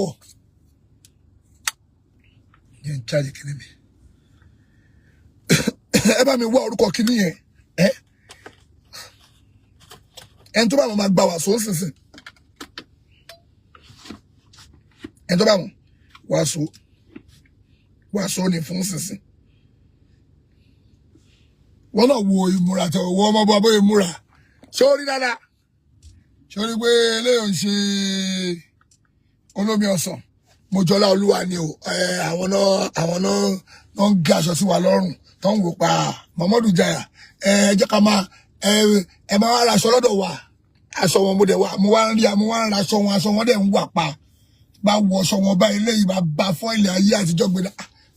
Yẹn ń jáde kíní mi. Ẹ bá mi wá orúkọ kíní yẹn. Ẹ ẹni tó bá wọn máa gba wàásù sínsìn, ẹni tó bá wọn wàásù, wàásù ni fún sínsìn. Wọn náà wo ìmúra tó wọ ọmọ bọ bóyá ìmúra ṣé ó rí dáadáa? Ṣé ó rí pé eléyìí ń ṣe olómi ọsàn? Mojọlá Olúwa ni o. Ẹ àwọn náà ń gé aṣọ sí wa lọ́rùn tó ń wò pa Muhammadu Jaya. Ẹ jẹ́ ká máa ẹ máa wá ra aṣọ lọ́dọ̀ wa. Aṣọ wọn mo dẹ̀ wá, mo wá ń rí, mo wá ń ra aṣọ wọn, aṣọ wọn dẹ̀ ń wà pa. Bá wọ aṣọ wọn báyìí, eléyìí bá bá fọ́ ilẹ̀ ayé àtijọ́ gbé dá.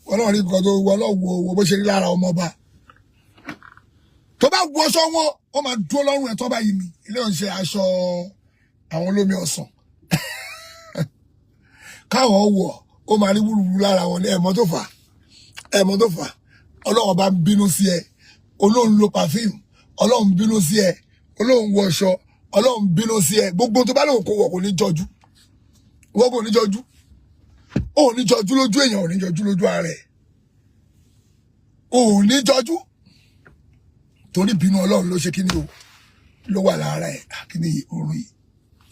Wọn náà rí nǹkan tó wọ náà, wo bó ṣe rí lára ọmọ ọba. Tó bá wọ aṣọ wọn, wọn máa dúró lọ́rùn ẹ̀ tó bá yìí ni. Ilé ò ń ṣe aṣọ àwọn olómi ọsàn káwọn wọ̀, ó máa rí wúruwúru lára wọn ní. Ẹ̀mọ́ tó fà, ẹ̀mọ́ tó fà. Ọlọ́run bá ń bínú sí ẹ, Olóhùn lo perfume, Ọlọ́run bínú sí ẹ. Olóhùn wọṣọ, Ọlọ́run bínú sí ẹ. Gbogbo tó bá lóun kò wọ̀ kò ní jọjú, wọ́n kò ní jọjú, ò ní jọjú lójú èèyàn, ò ní jọjú lójú ara ẹ̀, ò ní jọjú, torí bínú Ọlọ́run ló ṣe kí ni o ló wà lára ẹ̀. Kí ni oorun yìí?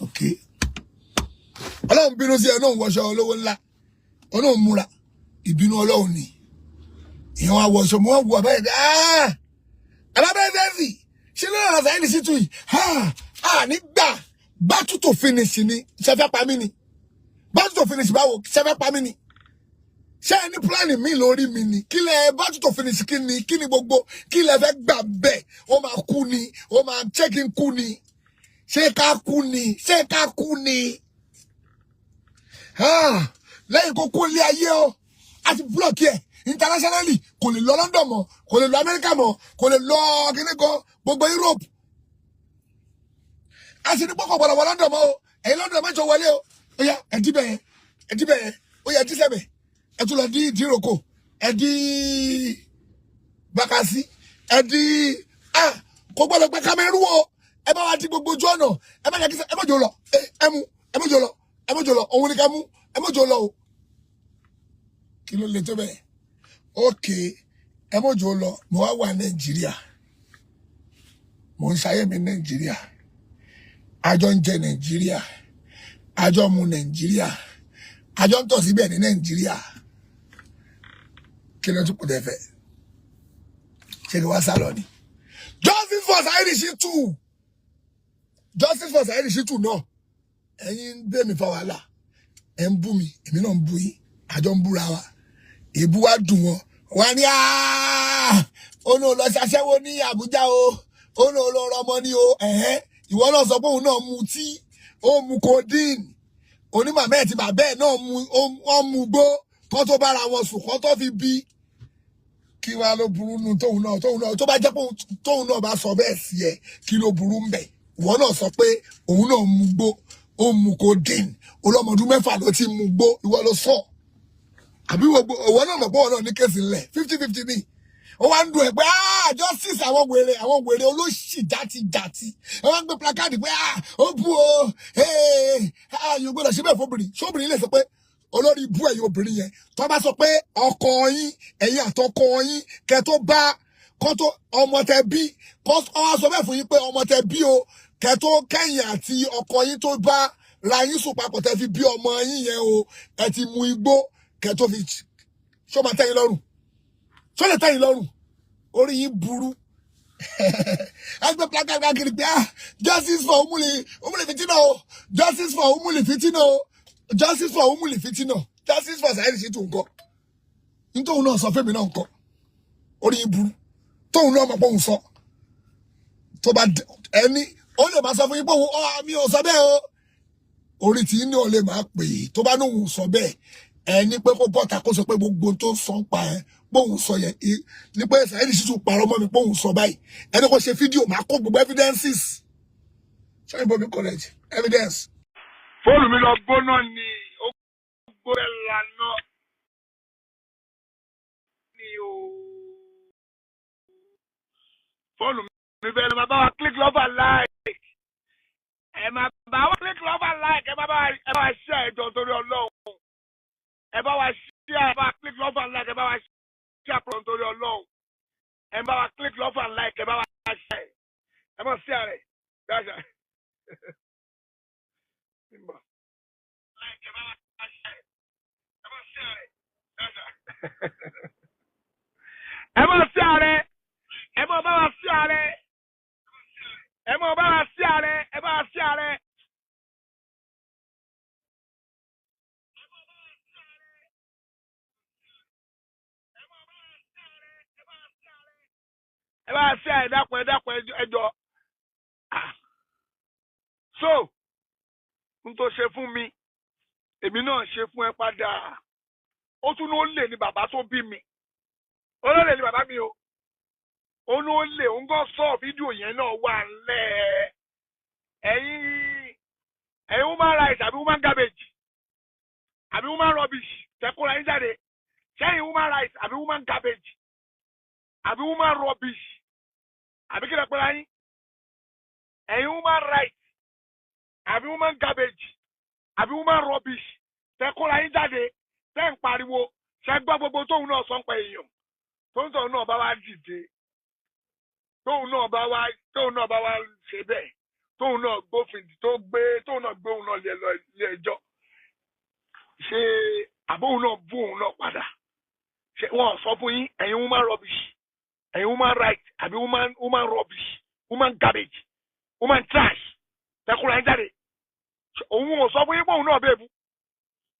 Ok, Ọlọ́run bínú sí ẹ náà, wọṣọ olówó ńlá, Ọlọ́run múra, ìbínú Ọlọ́run ni. Ìyẹn wá wọṣọ, mo wá wo àbáyé, àbábẹ́ fẹ́ẹ̀sì ṣe ló rà sáyẹ́nì sí tu yìí. Nígbà battle to finish ni. Ṣe fẹ́ pa mí ni? Battle to finish báwo? Ṣe fẹ́ pa mí ni? Ṣé ẹ ní plan mi lórí mi ni? Kí lẹ battle to finish? Kí ni, kí ni gbogbo, kí lẹ fẹ́ gbà bẹ́ẹ̀? Ó máa kú ni, ó máa ṣé kí n kú ni? Ṣé ká kú ni? Ṣé ká kú ni? Lẹ́yìn kó kó lé ayé o, a ti block ẹ̀ internationally. Kò lè lọ London mọ́, kò lè lọ America mọ́, kò lè lọ kíní kan gbogbo Europe. A sì ní pọ́kọ̀ gbọ́dọ̀ wọ London mọ́ o. Ẹ̀yin London mẹ́jọ wọlé o. Ó yá, ẹ dí bẹ́ẹ̀, ẹ dí bẹ́ẹ̀. Ó yá, ẹ dí sẹ́bẹ̀, ẹ tún lọ dí ìdíròkò, ẹ dí Bakassi, ẹ dí. Ah, kò gbọ́dọ̀ pé Cameroon o. Ẹ bá wa di gbogbo ojú ọ̀nà. Ẹ má jẹ́ kí ẹ má jò lọ. Ẹ mú, ẹ má jò lọ, ẹ má jò lọ. Òun ni ká mú, ẹ má jò lọ o. Kí ló lè tó bẹ́ẹ̀? Ok, ẹ má jò lọ. Mo wá wà Nàìjíríà, mo ń ṣayé mi Nàìjíríà, àjọ ń jẹ Nàìjíríà. Àjọ mu Nàìjíríà, àjọ ń tọ̀ síbẹ̀ ní Nàìjíríà. Kí ló tún kù tẹ́ fẹ́ ṣé kí wá sá lọ ni? Justice for Saheed Shittu, justice for Saheed Shittu náà. Ẹ̀yin ń bẹ́ mi fa wàhálà, ẹ̀ ń bú mi, èmi náà ń bú yín, àjọ ń búra wa. Èébú wa dùn wọn wá ní ó ní lọ ṣaṣẹ́wó ní Àbújá o, ó ní lọ rọmọ ní o. Ẹ̀hẹ́n, ìwọ náà sọ pé òun náà mu tí ó mu codeine, onímọ̀mẹ́ ẹ̀ tí bàbá ẹ̀ náà mu, ó mu gbó kán tó bára wọn sùn, kán tó fi bí. Kí wàá ló burú nu tóun náà tó bá jẹ́ pé tóun náà bá sọ bẹ́ẹ̀ sí ẹ, kí ló burú ń bẹ̀? Ìwọ náà sọ pé òun náà mu gbó, ó mu codeine, olọ́mọdún 6 ló ti mu gbó. Ìwọ ló sọ, àbí gbogbo ìwọ náà mọ̀ pé òun náà ní case ńlẹ̀? 50-50 ni. Ó wá ń dùn ẹ̀ pé ah, justice. Àwọn wèrè olóṣì játijàti, ẹ wá ń gbé placard pé ah, ó bú o. Ah, yóò gbọ́dọ̀ ṣe bẹ́ẹ̀ fóbìnrin. Ṣóbìnrin lè sọ pé olórí ibú ẹ̀yin obìnrin yẹn, tó bá sọ pé ọkọ yín, ẹ̀yin àtọkọ yín, kẹ tó bá kọ́ tó ọmọ tẹ bí, kọ́ ọ wá sọ bẹ́ẹ̀ fún yín pé ọmọ tẹ bí o, kẹ tó kẹ́yìn àti ọkọ yín tó bá ra yín sùn papọ̀ tẹ fi bí ọmọ yín yẹn o, ẹ ti mu igbó kẹ tó fi, ṣó máa tẹ́yìn lọ́rùn? Ṣó lè tẹ́yìn lọ́rùn? Orí yín burú. Ẹgbẹ́ placard káàkiri pé ah, justice for Umuli, Umuli Fitina o, justice for Umuli Fitina o, justice for Umuli Fitina. Justice for Saheed Shittu ńkọ́? Nítorí náà sọ fẹ́mi náà ńkọ́? Orí yín burú. Tóun náà mọ̀ pé òun sọ, tó bá ẹni ó lè máa sọ fún yín pé òun ọ mi ò sọ bẹ́ẹ̀ o. Orí tí ní ò lè máa pè é. Tó bá nóun sọ bẹ́ẹ̀, ẹni pé kó bọ́ta, kó sọ pé gbogbo tó sọ ń pa ẹ póun sọ yẹn ní pé Saheed Shittu parọ́ mọ́ mi póun sọ báyìí. Ẹni kó ṣe fídíò, máa kó gbogbo evidences. Ṣé ìbọn mi correct evidence. Fóònù mi lọ gbóná ni, ó gbóná lànà ni o. Fóònù mi bẹ́ẹ̀ ni. Máa bá wa click love and like, ẹ máa bá wa click love and like, ẹ máa bá wa, ẹ bá wa share. Ẹjọ́ torí Ọlọ́run, ẹ bá wa share, ẹ bá wa click love and like, ẹ bá wa share pọ̀ torí Ọlọ́run. Ẹ bá wa click love and like, ẹ bá wa share, ẹ máa share rẹ̀ dáṣà. Like, ẹ bá wa share, ẹ máa share rẹ̀ dáṣà. Ẹ máa share rẹ̀, ẹ máa bá wa share rẹ̀, ẹ máa bá wa share rẹ̀, ẹ bá wa share rẹ̀. Ẹ bá ṣe, ẹ dákun, ẹ dákun, ẹ jọ̀ọ́. Ah. So n tó ṣe fún mi, èmi náà ṣe fún ẹ padà. Ó tún ní ó lè ní bàbá tó bí mi, ó lè ní bàbá mi o, ó ní ó lè. Òun gan sọ, fídíò yẹn náà wà ńlẹ̀. Ẹ̀yin human rights àbí human garbage àbí human rubbish tẹkọra yín jáde, sẹ́yìn human rights àbí human garbage àbí human rubbish àbí kí lè pẹ́ra yín? Ẹ̀yin human rights àbí human garbage àbí human rubbish tẹkọra yín jáde, tẹ́ ń pariwo, ṣẹ gbọ́ gbogbo tóun náà sọ ń pa èèyàn, tóun tóun náà bá wá dìde, tóun náà bá wá ṣe bẹ́ẹ̀, tóun náà gbófin tó gbé, tóun náà gbé òun náà lé lọ ilé ẹjọ́, ṣé àbóun náà bú òun náà padà? Ṣé wọn sọ fún yín, ẹ̀yin human rubbish, ẹ̀yin human right àbí human rubbish, human garbage, human trash tẹkùnrin ayé jáde? Òun ò sọ fún yín pé òun náà bẹ́ẹ̀ bú?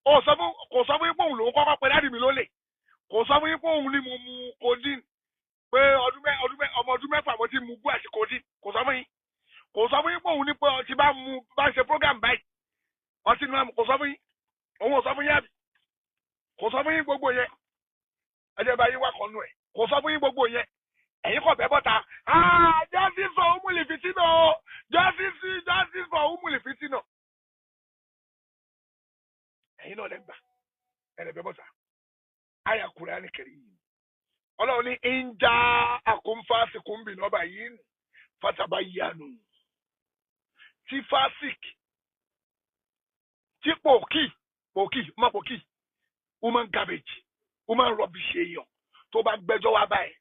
Ó sọ fún, kò sọ fún yín pé òun lòun kọ́kọ́ pe daddy mi lólè? Kò sọ fún yín pé òun ní mo mu codeine, pé ọdún mẹ ọdún mẹ ọmọ ọdún 6 mo ti mu gbó àti codeine? Kò sọ fún yín? Kò sọ fún yín pé òun ní pé ọtí bá mu, bá ń ṣe program báyìí, ọtí ni wọn? Kò sọ fún yín? Òun ò sọ fún yín, àbí kò sọ fún yín gbogbo yẹn? Ẹjẹ bá yín wá kan nù ẹ. Kò sọ fún yín gbogbo yẹn? Ẹ̀yin kò bẹ́ bọ́ta. Ah, justice for Umuli Fitina o, justice for Umuli Fitina. Ẹ̀yin náà lẹ gbà, ẹ lẹ bẹ́ bọ́ta. Àyà Kùránì kẹrì yìí, Ọlọ́run ní ń já àkóńfàsìkúnbì nọ́bà yìí fataba yanu tí fásik tí pòkì má pòkì, human garbage, human rubbish, èèyàn tó bá gbẹ́jọ́ wá báyìí,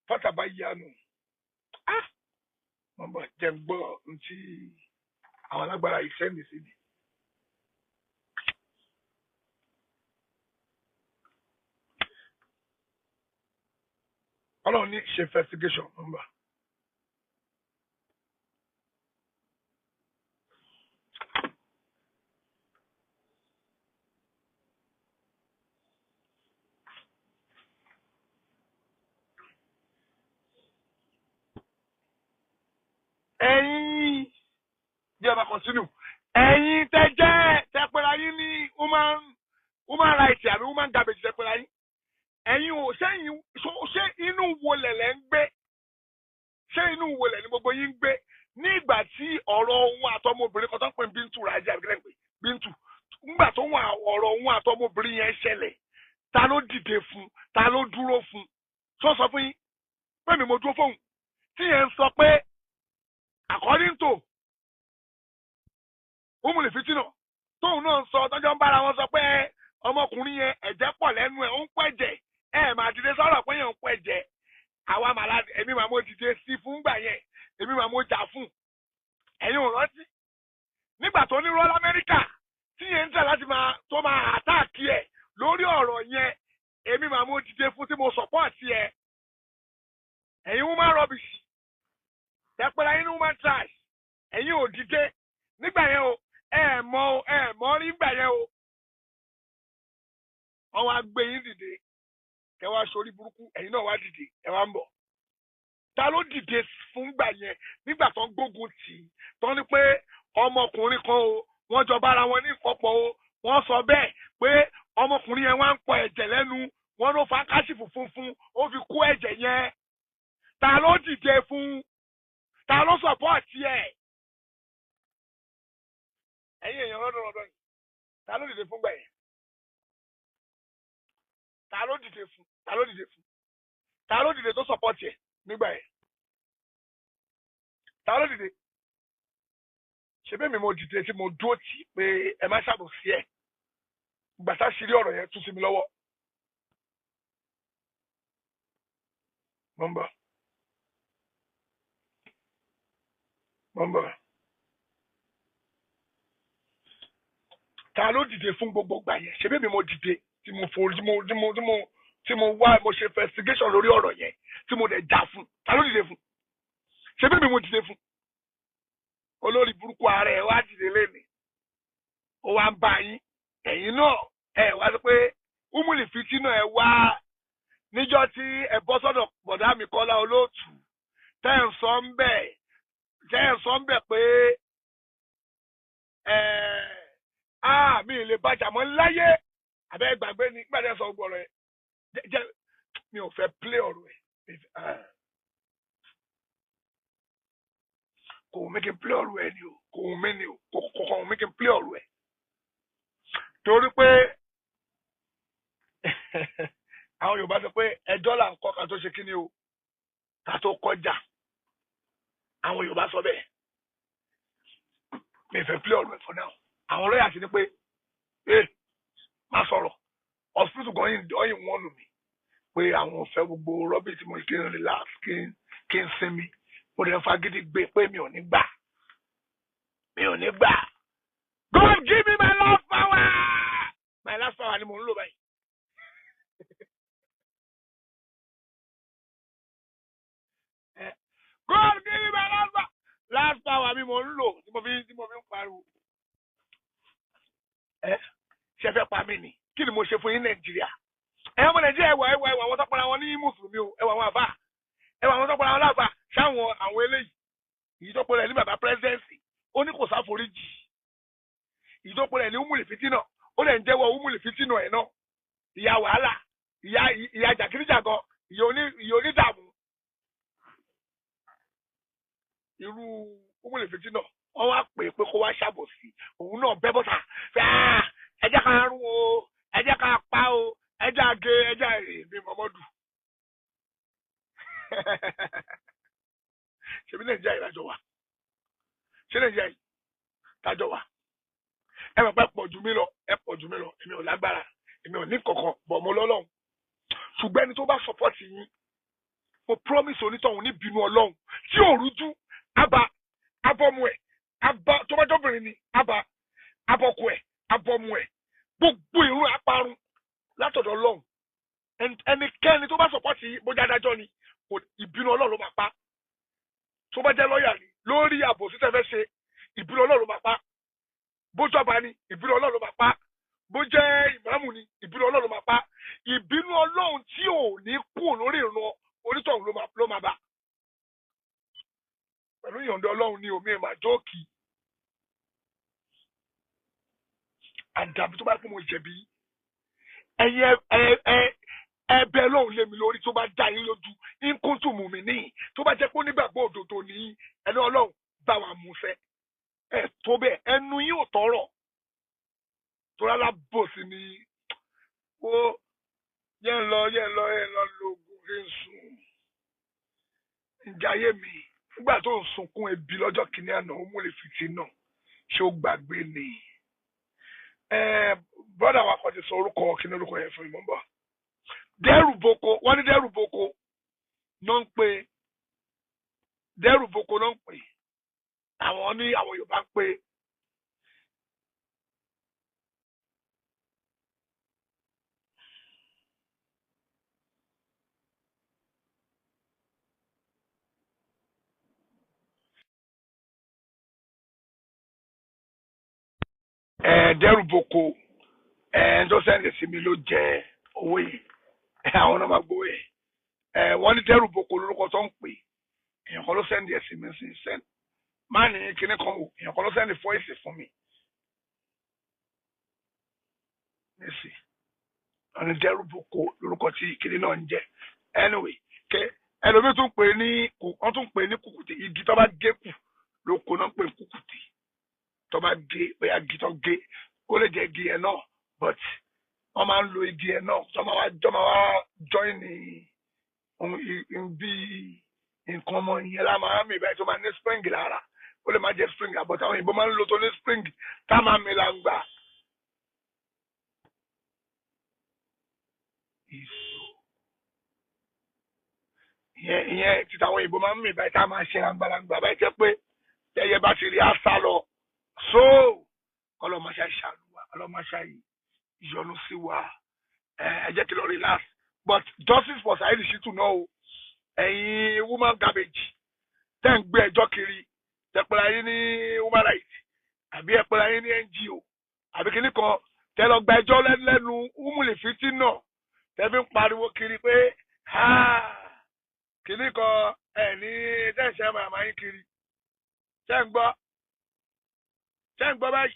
fataba yanu. Ah, mo bọ jẹ́ ń gbọ́ ntí àwọn alágbára yìí send sí mi. Ọlọ́run ní ṣe investigation number. Ẹ̀yin bí ẹ bá continue, ẹ̀yin tẹ́ jẹ́ tẹ́ pera yín ní human rights àbí human garbage tẹ́ pera yín, ẹ̀yin ò sẹ́yìn, ṣé inú wo lẹ̀lẹ̀ ń gbé? Ṣé inú wo lẹ̀ ní gbogbo yín ń gbé ní ìgbà tí ọ̀rọ̀ òun àtọmọbìnrin kan tó ń pè ní Bíntù Rájí àbí kílẹ̀ ń pè Bíntù, nígbà tó wọn ọ̀rọ̀ òun àtọmọbìnrin yẹn ṣẹlẹ̀, ta ló dìde fún? Ta ló dúró fún? Tó sọ fún yín pé mi mo dúró fóun tí yẹn ń sọ pé according to umuli fitina tóun náà ń sọ, tọ́jọ́ ń bára wọn sọ pé ọmọkùnrin yẹn ẹ̀jẹ̀ pọ̀ lẹ́nu ẹ̀, ó ń pẹ̀jẹ̀. Ẹ̀ máa dìde sọ̀rọ̀ pé yẹn ń pẹ̀jẹ̀. Àwa màlá, èmi màá mo dìde sí fún gbà yẹn, èmi màá mo jà fún. Ẹ̀yin ò rántí nígbà tó ní rọ́ lamẹ́ríkà tí yẹn ń tẹ̀ láti máa tó máa attack ẹ̀ lórí ọ̀rọ̀ yẹn, èmi màá mo dìde fún tí mo support ẹ̀. Ẹ̀yin woman rubbish tẹ́pẹ́rẹ́ ayé ní woman trash, ẹ̀yin ò dìde nígbà yẹn o. Ẹ mọ o, ẹ mọ rí gbà yẹn o. Wọ́n wá gbé yín dìde, ẹ wá sórí burúkú, ẹ̀yin náà wá dìde, ẹ wá ń bọ̀. Ta ló dìde fún gbà yẹn nígbà tó ń gbógun tì í, tó ní pé ọmọkùnrin kan o, wọ́n jọ bára wọn ní ìkọ̀pọ̀ o, wọ́n sọ bẹ́ẹ̀ pé ọmọkùnrin yẹn wá ń pọ ẹ̀jẹ̀ lẹ́nu, wọ́n ló fa káṣífù funfun, ó fi kó ẹ̀jẹ̀ yẹn? Ta ló dìde fún? Ta ló support ẹ̀? Ẹ̀yin èèyàn lọ́dọọdọ yìí, ta ló dìde fún gbà yẹn? Ta ló dìde fún? Ta ló dìde fún? Ta ló dìde tó support ẹ̀ nígbà yẹn? Ta ló dìde? Ṣe bẹ́ẹ̀ mi mo dìde tí mo dúró tì pé ẹ má ṣàbòsí ẹ̀. Gbàtà ṣírí ọ̀rọ̀ yẹn tún sí mi lọ́wọ́. Mo ń bọ̀, mo ń bọ̀. Ta ló dìde fún gbogbo gbà yẹn? Ṣe bẹ́ẹ̀ mi mo dìde tí mo forí, tí mo wá, mo ṣe investigation lórí ọ̀rọ̀ yẹn tí mo dẹ̀ jà fún. Ta ló dìde fún? Ṣe bẹ́ẹ̀ mi mo dìde fún? Olórí burúkú ara ẹ̀ wá dìde lẹ́nìí, ó wá ń bá yín. Ẹ̀yin náà ẹ wá sọ pé umuli fitina ẹ wá níjọ́ tí ẹ bọ́ sọ́dọ̀ bọ̀dá mi Kọ́lá Olóòtú, tẹ́ ẹ̀ ń sọ ń bẹ̀, tẹ́ ẹ̀ ń sọ ń bẹ̀ pé ẹ̀ á mi lè bàjá mọ́ láyé. Àbẹ́ gbàgbé ni nígbà tí ẹ sọ gbọ́ ọ̀rọ̀ yẹn jẹ́ mi ò fẹ́ play ọ̀rọ̀ ẹ̀, kò wù mí kí n play ọ̀rọ̀ ẹ̀ ni o, kò wù mí ni o, kò kò wù mí kí n play ọ̀rọ̀ ẹ̀, torí pé àwọn Yorùbá sọ pé ẹjọ́ là ń kọ́ ká tó ṣe kí ni o, ká tó kọjá. Àwọn Yorùbá sọ bẹ́ẹ̀. Mi fẹ́ play ọ̀rọ̀ ẹ̀ for now. Àwọn lọ́yà ti ní pé ẹ má sọ̀rọ̀. Hospital gan yìí wọ́n lù mí pé àwọn ò fẹ́ gbogbo rọ́bì tí mo kí n relax, kí n sinmi. Mo dẹ̀ fagídí gbé pé mi ò ní gbà, mi ò ní gbà. God give me my last power, my last power ni mo ń lò báyìí. God give me my last power, last power mi mo ń lò tí mo fi ń pariwo. Ẹ ṣe fẹ́ pa mí ni? Kí ni mo ṣe fún yín, Nàìjíríà? Ẹ ọmọ Nàìjíríà, ẹwà ẹwà ẹwà àwọn tó pera wọn ní mùsùlùmí o, ẹwà àwọn àbá, ẹwà àwọn tó pera wọn láàbà ṣáwọn àwọn eléyìí. Èyí tó pera ẹ ní bàbá presidency, ó ní kò sáforíjì. Èyí tó pera ẹ ní umuli fitina, ó lè ń jẹ́wọ́ umuli fitina ẹ̀ náà, ìyá wàhálà, ìyá jàgídíjàgan, ìyá onídààmú. Irú umuli fitina, wọ́n wá pè é pé kó wá ṣàbòsí, òun náà bẹ́ bọ́sà fẹ́ẹ́. Ẹ jẹ́ ká rún o, ẹ jẹ́ ká pa o, ẹ jẹ́ àgé, ẹ jẹ́ èmi mọ́mọ́dù. Ṣebí Nàìjíríà yìí lájọ wà? Ṣé Nàìjíríà yìí lájọ wà? Ẹ mọ̀ pé pọ̀ jù mí lọ, ẹ pọ̀ jù mí lọ. Èmi ò lágbára, èmi ò ní kankan bọ̀, mo lọ́lọ́run. Ṣùgbọ́n ẹni tó bá support yín, mo promise onítọ̀hún ní bínú Ọlọ́run tí ò rújú àbá abọ́mu ẹ̀, àbá tó bá jọ́bìnrin ni, àbá abọ́kọ ẹ̀, abọ́mu ẹ̀, gbogbo ìrún aparun látọ̀dọ̀ Ọlọ́run. Ẹnikẹ́ni tó bá support yín, bójá adájọ́ ni, Kò ìbínú Ọlọ́run ló máa pa. Tó bá jẹ́ lọ́ọ̀yà ni lórí àbòsí tẹ́ fẹ́ ṣe, ìbínú Ọlọ́run ló máa pa. Bójọba ni, ìbínú Ọlọ́run ló máa pa. Bó jẹ́ ìmáàmù ni, ìbínú Ọlọ́run ló máa pa. Ìbínú Ọlọ́run tí ò ní kú lórí ìran onítọ̀hún ló máa bá. Pẹ̀lú ìyọ̀ǹda Ọlọ́run ni omi ìmà jókì. Àdàbí tó bá pé mo jẹ̀bi, ẹ̀yin ẹbẹ̀ lóhùn lé mi lórí tó bá dá yín lójú, ínkúntù mú mi ní tó bá jẹ́ pé onígbàgbọ́ òdodo ní ẹni Ọlọ́run bá wa mú fẹ́. Ẹ tó bẹ́ẹ̀, ẹnu yín ò tọrọ. Tó rárá bò sí ni ó yẹn lọ yẹn lọ yẹn lọ lóògùn kí n sùn. Ǹjẹ́ ayé mi nígbà tó ń sunkún ebi lọ́jọ́ kìíní àná, ó mú lè fìtì náà, ṣé ó gbàgbé ni? Brọ́dà wa kan ti sọ orúkọ kìíní orúkọ yẹn fún mi, mò ń bọ̀. Dẹ́rù boko, wọ́n ní dẹ́rù boko náà ń pè, dẹ́rù boko náà ń pè, àwọn ní àwọn Yorùbá ń pè. Dẹ́rù boko tó sẹ́ndì sí mi ló jẹ owó yìí, àwọn náà máa gbowó yẹn. Wọ́n ní dẹ́rù boko lórúkọ tó ń pè, èèyàn kan ló sẹ́ndì ẹ̀ sí mi sí sẹ́ndì má ní kinní kan wò, èèyàn kan ló sẹ́ndì fọ́ìsì fún mi nísì. Wọ́n ní dẹ́rù boko lórúkọ tí kinní náà ń jẹ́. Anyway, kẹ ẹlòmíì tún pè ní, wọ́n tún pè ní kùkùté, igi tó bá gé kù lóko náà ń pè ní kùkùté. Tó bá gé, bóyá igi tó gé, ó lè jẹ́ igi yẹn náà, but wọ́n máa ń lo igi yẹn náà tó máa wá jọ máa wá join ní bí nǹkan ọmọ ìyẹn lá máa mì báyìí tó máa ní spring lára. Ó lè má jẹ́ spring, but àwọn òyìnbó máa ń lo tó ní spring tá máa mi là ń gbà. Ìyẹn títa àwọn òyìnbó máa ń mì báyìí tá máa ṣe langbalangba báyìí jẹ́ pé tẹ́yẹ bá ti rí àṣà lọ. So ọlọ́mọṣá ìṣàlù wa, ọlọ́mọṣá ìyọnu sí wa. Ẹ jẹ́ kí lọ relax, but justice for Saheed Shittu náà o. Ẹ̀yin woman garbage tẹ́ ń gbé ẹjọ́ kiri, tẹ́pẹ́ra yín ní human rights àbí ẹ̀pẹ́ra yín ní NGO àbí kíní kan, tẹ́ lọ gba ẹjọ́ lẹ́nu umuli fifty náà, tẹ́ fi ń pariwo kiri pé kíní kan ẹ̀ ní tẹ̀sán màmá yín kiri. Ṣé ń gbọ́? Ṣé ń gbọ́ báyìí?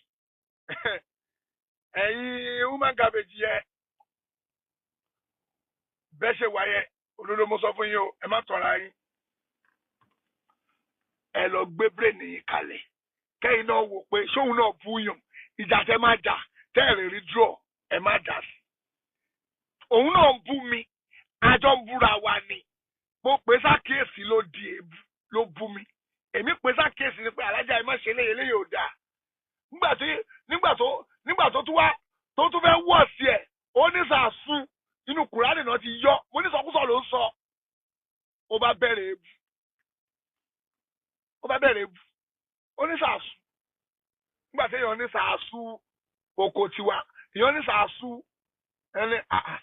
Ẹ̀yin woman garbage yẹ bẹ́ẹ̀ ṣe wáyẹ, olódó mo sọ fún yín o, ẹ má tọ̀ra yín. Ẹ lọ gbé brain yín kalẹ̀, kẹ́yìn náà wò pé ṣóun náà bú yàn, ìjà tẹ́ má jà tẹ́ ẹ̀ lè rí draw, ẹ má jà sí. Òun náà ń bú mi, àjọ ń búra wa ni. Mo pè sákèésì ló di èébú ló bú mi. Èmi pè sákèésì ni pé alájà ẹ má ṣe léyè léyè ò dáa. Nígbà tó tún wá tó tún fẹ́ wọ̀ sí ẹ̀, ó ní sàásù inú Kùránì náà ti yọ, mo ní sọkúsọ ló ń sọ. Ó bá bẹ̀rẹ̀ èébú, ó bá bẹ̀rẹ̀ èébú, ó ní sàásù. Nígbà tí èèyàn ní sàásù oko tiwa, èèyàn ní sàásù ẹni àà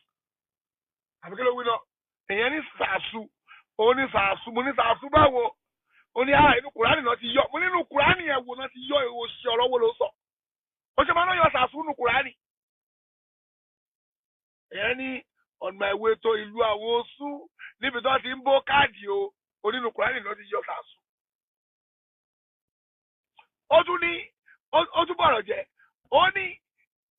àbí kí ló wí náà, èèyàn ní sàásù, ó ní sàásù, mo ní sàásù báwo? Ó ní àà inú Kùránì náà ti yọ. Mo nínú Kùránì yẹn wò náà ti yọ, èwo ṣe ọ̀rọ̀ wo ló sọ? Ó ṣe máa ń yọ sàásù nínú Kùránì. Èèyàn ní on my way to ìlú àwọn oṣù níbi tó ti ń bó káàdì o, onínú Kùránì náà ti yọ sàásù. Ó tún ní ó tún bọ̀rọ̀ jẹ́, ó ní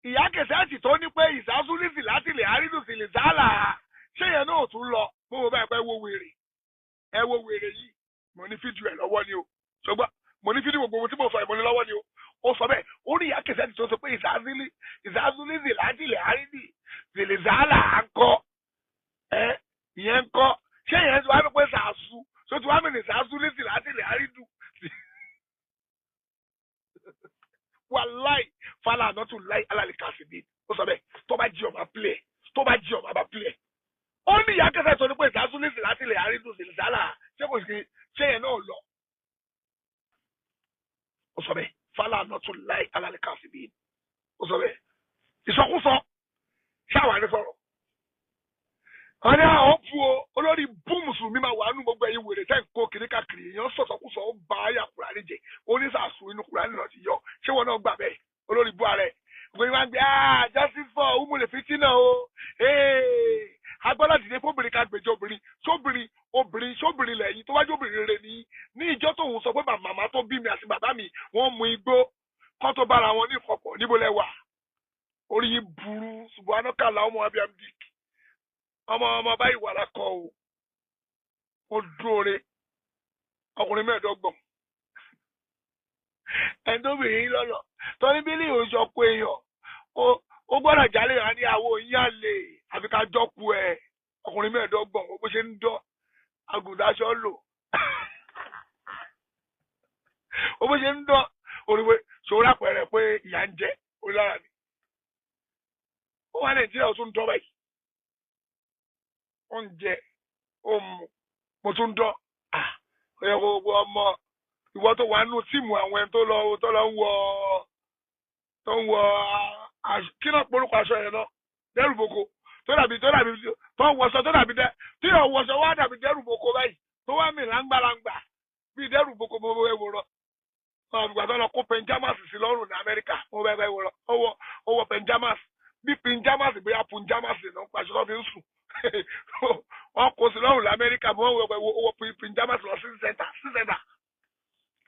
ìyá kẹsẹ́ẹ̀tì tó ní pé ìsásúlìsì láti lè àrídùsì lè sálà, ṣé yẹn náà tún lọ? Mo wò báyìí pé ẹ wo wèrè, ẹ wo wèrè yìí. Mo ní fídíò ẹ lọ́wọ́ ni o, ṣùgbọ́n mo ní fídíò gbogbo tí mo sọ ìmọ̀ ní lọ́wọ́ ni o. Ó sọ bẹ́ẹ̀, ó ní ìyá kẹsẹ́ẹ̀tì tó sọ pé ìsásúlìsì láti lè àrídùsì lè sálà ń kọ́ ẹ, ìyẹn ń kọ́. Ṣé yẹn ti wá mi pé sàásù tó ti wá mi ní ìsásúlìsì láti lè àrídù? Wàláì fàlà àná tún láì alálẹ̀ kàṣìbí. Ó sọ bẹ́ẹ̀, tó bá jí ọmọ pílẹ̀, tó bá jí ọmọ bá pílẹ̀. Ó ní ìyá kẹsẹ̀ tó ní pé ìsásúlìsì láti lè àrídùsì lè sálà, ṣé kò sí ṣé yẹn náà lọ? Ó sọ bẹ́ẹ̀, fàlà àná tún láì alálẹ̀ kàṣìbí. Ó sọ bẹ́ẹ̀, ìsọkúsọ ṣáwa ní sọ̀rọ̀. Wọ́n ní àwọn bu o, olórí bú mùsùlùmí máa wà nù gbogbo ẹ̀yin wèrè tẹ́ ń kó kiri káàkiri. Èèyàn sọ̀sọ̀kúsọ, ó ba àyà Kùránì jẹ, onísàsù inú Kùránì náà ti yọ. Ṣé wọn náà gbà bẹ́ẹ̀? Olórí bú ara ẹ̀. Gbogbo ìwà ń gbé justice for umule fitina o. Agbọ́dọ̀ dìde fóbìnrin, ká gbèjọ obìnrin. Sóbìnrin, obìnrin sóbìnrin lẹ́yìn tó wájú obìnrin rere ní ní ìjọ tóun sọ pé màmá tó bí mi àti bàbá mi, wọ́n mu igbó kọ́ tó bára wọn ní ìkọ̀kọ̀. Níbo lẹ wà? Orí yìí burú. Subhanaka ọmọ abiamdik, ọmọ ọmọ báyìí wà lákọ o. Ó dúró ọkùnrin 25, ẹni tó bìnrin yín lọ́nà tọ́ní bílí òǹṣọ́ kó èèyàn ó gbọ́dọ̀ jálè wá ní àwọn òyìn àlè àfi ká jọ́kú ẹ. Ọkùnrin 25, bó ṣe ń dán agùntàṣọ lò ó, bó ṣe ń dán oríwé ṣòro, àpẹẹrẹ pé ìyà ń jẹ orí lára mi. Ó wà Nàìjíríà, ó tún ń dán báyìí, ó ń jẹ, ó ń mu, mo tún ń dán. Ó yẹ kó gbogbo ọmọ ìwọ tó wà nù team àwọn ẹni tó lọ ń wọ, tó ń wọ kí náà porúkọ aṣọ yẹn náà, dẹ́rùboko, tó dàbí tó ń wọṣọ, tó dàbí dẹ́ tí yóò wọṣọ wá dàbí dẹ́rùboko báyìí, tó wá mì láńgbàláńgbà bíi dẹ́rùboko. Mo bẹ wòrán àgbà tó lọ kó pajamas sí lọ́rùn ní Amẹ́ríkà. Mo bẹ bẹ wòrán, ó wọ pajamas bí pajamas, bóyá pajamas ló ń paṣọ tó fi ń sùn, wọ́n kó sí lọ́rùn ní Amẹ́ríkà. Mo wọ wọ pajamas lọ sí center, sí center,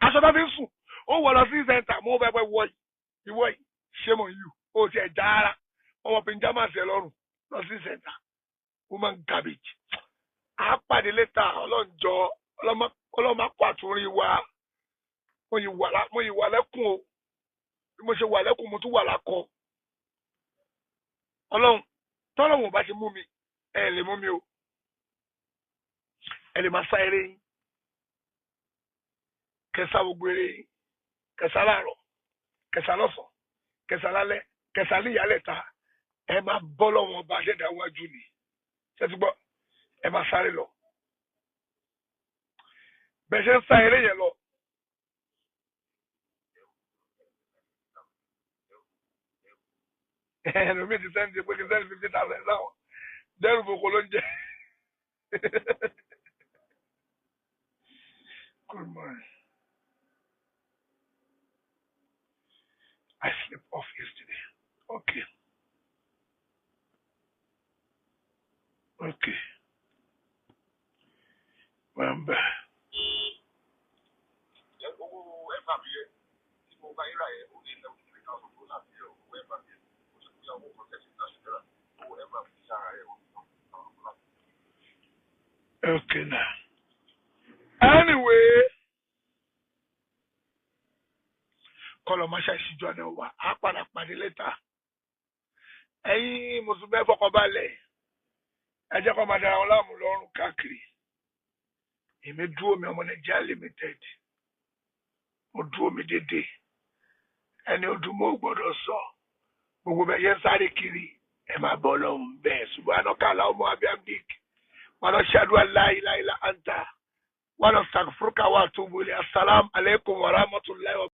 aṣọ tó fi ń sùn, ó wọ lọ sí center. Mo bẹ bẹ wọ yìí, ìwọ yìí, shame on you. Ó ti ẹ̀ já ara, wọ́n wọ pajamas ẹ lọ́rùn lọ sí center. Woman garbage. Á pàdé later. Ọlọ́njọ́ ọlọ́mọ kó àtúnrí wa. Mo yìí wà lẹ́kùn o. Bí mo ṣe wà lẹ́kùn, mo tún wà lákọ. Ọlọ́run tọ́lọ́run ò bá ti mú mi, ẹ lè mú mi o. Ẹ lè máa sá eré yín, kẹsà gbogbo eré yín, kẹsà láàárọ̀, kẹsà lọ́sàn, kẹsà lálẹ́, kẹsà níyàlẹ̀ ta. Ẹ máa bọ́ lọ́wọ́n ọba àṣẹ̀dá wájú ni. Ṣé ti gbọ́? Ẹ máa sáré lọ bẹ́ẹ̀ ṣe ń sá eré yẹn lọ. Ẹlòmíì ti send pé kí n send 50,000 sáwọn dẹ́rù boko ló ń jẹ. Good morning. I slept off yesterday. Okay. Remember. Owó ẹ̀fà mi yẹ tí mo bá yín rà yẹ, ó ní 73,000 tó láti yẹ owó ẹ̀fà mi yẹ. Ó sì kúyà owó kọ́ńtẹ́ẹ̀tì láti náírà owó ẹ̀fà mi sára ẹ̀ wọ́n. Okay now. Anyway, kọlọ̀ máa ṣàṣìjọ àná wa, á padà pàdé later. Ẹ̀yin mùsùlùmí, ẹ fọkàn balẹ̀. Ẹ jẹ́ kó máa dára wọn láàmú lọ́rùn káàkiri. Èmi dúró mi, ọmọ Nàìjíríà limited. Mo dúró mi dédé. Ẹni odùmọ̀ gbọ́dọ̀ sọ. Gbogbo bẹ̀ yẹn sáré kiri. Ẹ máa bọ́ lọ́hùn bẹ́ẹ̀. Subhanaka Allahumma wa bihamdik. Wa nashhadu an la ilaha illa anta. Wa nastaghfiruka wa atubu ilayk. Assalamu alaikum wa rahmatullahi wa.